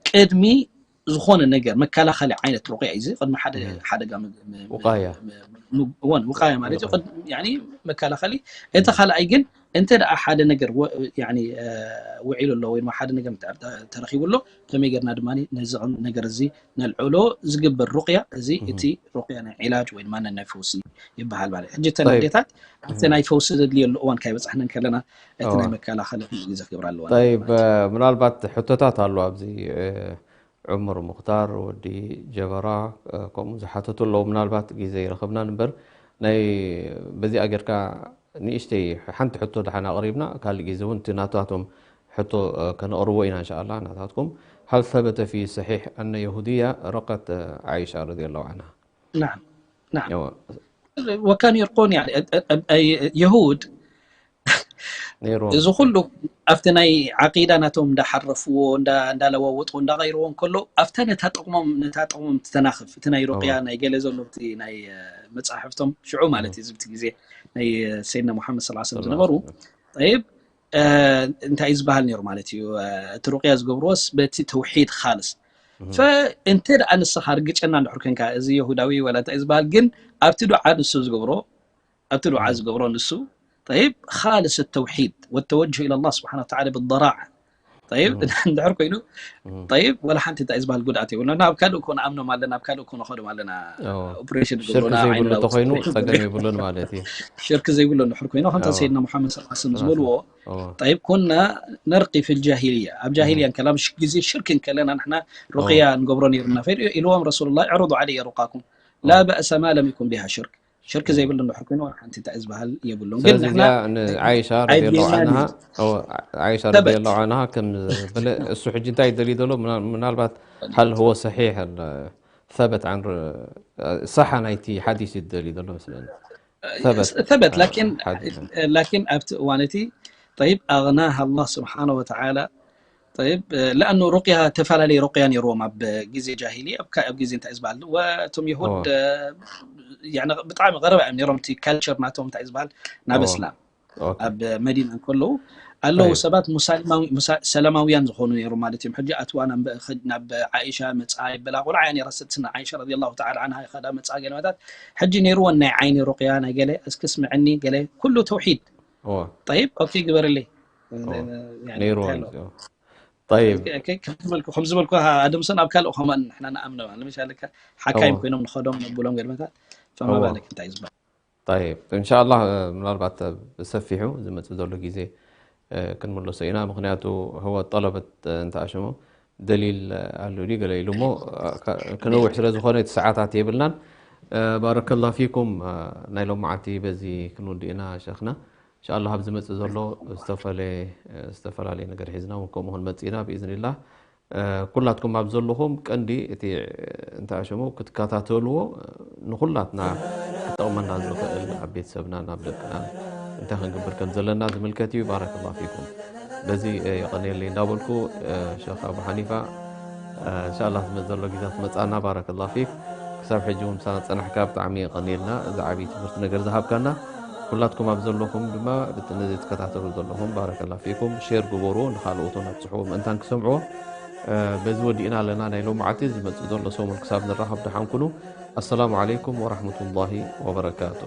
ቅድሚ ዝኾነ ነገር መከላኸሊ ዓይነት ሩቅያ እዩ። እዚ ቅድሚ ሓደ ሓደጋ እወን ውቃያ ማለት እዩ። መከላኸሊ እቲ ካልኣይ ግን እንተ ደኣ ሓደ ነገር ውዒሉ ኣሎ ወይ ሓደ ነገር ተረኺቡ ኣሎ፣ ከመይ ጌርና ድማ ነዚ ነገር እዚ ነልዕሎ ዝግበር ሩቅያ፣ እዚ እቲ ሩቅያ ናይ ዒላጅ ወይ ድማ ናይ ፈውሲ ይበሃል ማለት። ሕጂ እተን ኣዴታት ኣብቲ ናይ ፈውሲ ዘድልየሉ እዋን ካይበጻሕነን ከለና እቲ ናይ መከላኸሊ ኩሉ ግዜ ክገብራ ኣለዋ። ምናልባት ሕቶታት ኣሎ ኣብዚ። ዑምር ሙክታር፣ ወዲ ጀበራ፣ ከምኡ ዝሓተቱ ኣለዉ። ምናልባት ግዜ ይረኸብናን እምበር ናይ በዚኣ ጌርካ ንእሽተይ ሓንቲ ሕቶ ደሓን ኣቕሪብና ካልእ ግዜ እውን እቲ ናታቶም ሕቶ ከነቕርቦ ኢና እንሻኣላ። ናታትኩም هل ثبت في صحيح أن يهودية رقت عائشة رضي الله عنها؟ نعم نعم وكان يرقون يعني يهود እዚ ኩሉ ኣብቲ ናይ ዓቂዳ ናቶም እንዳሓረፍዎ እንዳለዋወጥዎ እንዳቀይርዎ እንከሎ ኣብታ ነታ ጥቅሞም ነታ ጥቅሞም ትተናኽፍ እቲ ናይ ሩቅያ ናይ ገለ ዘሎ እቲ ናይ መፅሓፍቶም ሽዑ ማለት እዩ ዝብቲ ግዜ ናይ ሰይድና ሙሓመድ ስ ዝነበሩ ጠይብ እንታይ እዩ ዝበሃል ነይሩ ማለት እዩ። እቲ ሩቅያ ዝገብርዎስ በቲ ተውሒድ ካልስ እንተ ደኣ ንስኻ ርግጨና እንድሕር ኮንካ እዚ የሁዳዊ ወላ እንታይ ዝበሃል ግን ኣብቲ ዱዓ ንሱ ዝገብሮ ኣብቲ ዱዓ ዝገብሮ ንሱ طيب خالص التوحيد والتوجه الى الله سبحانه وتعالى بالضراعه طيب እንድሕር ኮይኑ طيب ወላ ሓንቲ እንታይ ዝበሃል ጉድኣት የብሉና። ኣብ ካልእ እኮ ንኣምኖም ኣለና ኣብ ካልእ እኮ ንኸዶም ኣለና። ኦፕሬሽን ሽርክ ዘይብሉ ተኮይኑ ጸገም የብሉን ማለት እዩ። ሽርክ ዘይብሉ እንድሕር ኮይኑ ከምታ ሰይድና ሙሓመድ ስ ስለም ዝበልዎ طيب كنا نرقي في الجاهلية ኣብ ጃሂልያ እንከላ ምሽ ግዜ ሽርክ እንከለና ንሕና ሩቅያ ንገብሮ ነይሩና ፈ ኢልዎም ረሱሉላ اعرضوا علي رقاكم لا بأس ما لم يكن بها شرك ሽርክ ዘይብሉ እንድሕር ኮይኑ ሓንቲ እንታይ ዝበሃል የብሉን። ግን ስለዚ ንሕና እዚኣ ንዓይሻ ረዲየላሁ ዓይብየናን ዓንሃ እዩ። ዓይሻ ሰበት ረዲየላሁ ዓንሃ ከም በለ እሱ ሕጂ እንታይ ይደልዩ ዘሎ ምና- ምናልባት هل هو صحيح ال- ثبت عن صحة ናይቲ ሓዲስ እዩ ዝደልዩ ዘሎ መስለኒ። ثبت ثبت لكن ሓዲስ لكن ኣብቲ እዋን እቲ طيب أغناها الله سبحانه وتعالى طيب لأنه رقية ተፈላለየ ሩቅያ ነይርዎም ኣብ ግዜ ጃሂልያ ኣብ ካ- ኣብ ግዜ እንታይ ዝበሃል ወቶም የሁድ ያኒ ብጣዕሚ ቀረባ እዮም ነይሮም እቲ ካልቸር ናቶም እንታይ ዝበሃል ናብ እስላም ኦኬ ኣብ መዲና እንከለዉ ኣለዉ طيب ሰባት ሙሳሊማዊ- ሙሳ- ሰላማውያን ዝኾኑ ነይሮም ማለት እዮም። ሕጂ ኣትዋ ናብ ናብ ዓኢሻ መፅኣ ይበላ ቆልዓ እያ ነይራ ሰትስና ዓኢሻ ረዲየላሁ ተዓላ ዓንሃ ይኸዳ መፅኣ ገለመታት ሕጂ ነይርወን ናይ ዓይኒ ሩቅያ ናይ ገለ እስኪ ስምዕኒ ገለ ኩሉ ተውሒድ እወ طيب ኦኬ ግበርለይ ያኒ ነይርዎ እንታይ ኣሎ? እዩ። ጠይብ ከም ዝበልኩ ከም ዝበልኩ ኣደምሰን ኣብ ካልእ ከማን ንሕና ንኣምኖ ለምሳሌ ሓካይም እወ ኮይኖም ንኸዶም ነብሎም ገድመታት ፈማ እወ ባለክ እንታይ እዩ ዝበሃል? ጠይብ እንሻላ ምናልባት ብሰፊሑ ዝመፅእ ዘሎ ግዜ ክንምለሶ ኢና። ምክንያቱ ህወት ጠለበት እንተኣሸሙ ደሊል ኣሉ ድዩ ገለ ኢሉ እሞ ክነውሕ ስለ ዝኾነ እቲ ሰዓታት የብልናን። ባረከላ ፊኩም ናይ ሎማዓንቲ በዚ ክንውድእ ኢና ሸኽና። እንሻላ ኣብ ዝመፅእ ዘሎ ዝተፈለ- ዝተፈላለየ ነገር ሒዝና እውን ከምኡ ክንመፅእ ኢና ብኢዝኒላህ። ኩላትኩም ኣብ ዘለኹም ቀንዲ እቲ እንተኣሸሙ ክትከታተልዎ ንኹላትና ክጠቕመና ዝኽእል ኣብ ቤተሰብናን ኣብ ደቅናን እንታይ ክንገብር ከም ዘለና ዝምልከት እዩ። ባረከላ ፊኩም። በዚ የቐንየለይ እንዳበልኩ ሸኽ ኣቡ ሓኒፋ እንሻላ ዝመፅ ዘሎ ግዜ ክትመፃና ባረከላ ፊክ። ክሳብ ሕጂ እውን ምሳና ፀናሕካ ብጣዕሚ የቐንየልና እዚ ዓብዪ ትምህርቲ ነገር ዝሃብካና። ኩላትኩም ኣብ ዘለኹም ድማ ነዚ ትከታተሉ ዘለኹም ባረከላ ፊኩም ሼር ግበርዎ ንካልኦት እውን ኣብፅሕዎ ምእንታን ክሰምዕዎ። በዚ ወዲእና ኣለና ናይ ሎማዓቲ ዝመፅእ ዘሎ ሰሙን ክሳብ ንራኸብ ደሓን ኩኑ። ኣሰላሙ ዓለይኩም ወራህመቱላሂ ወበረካቱ።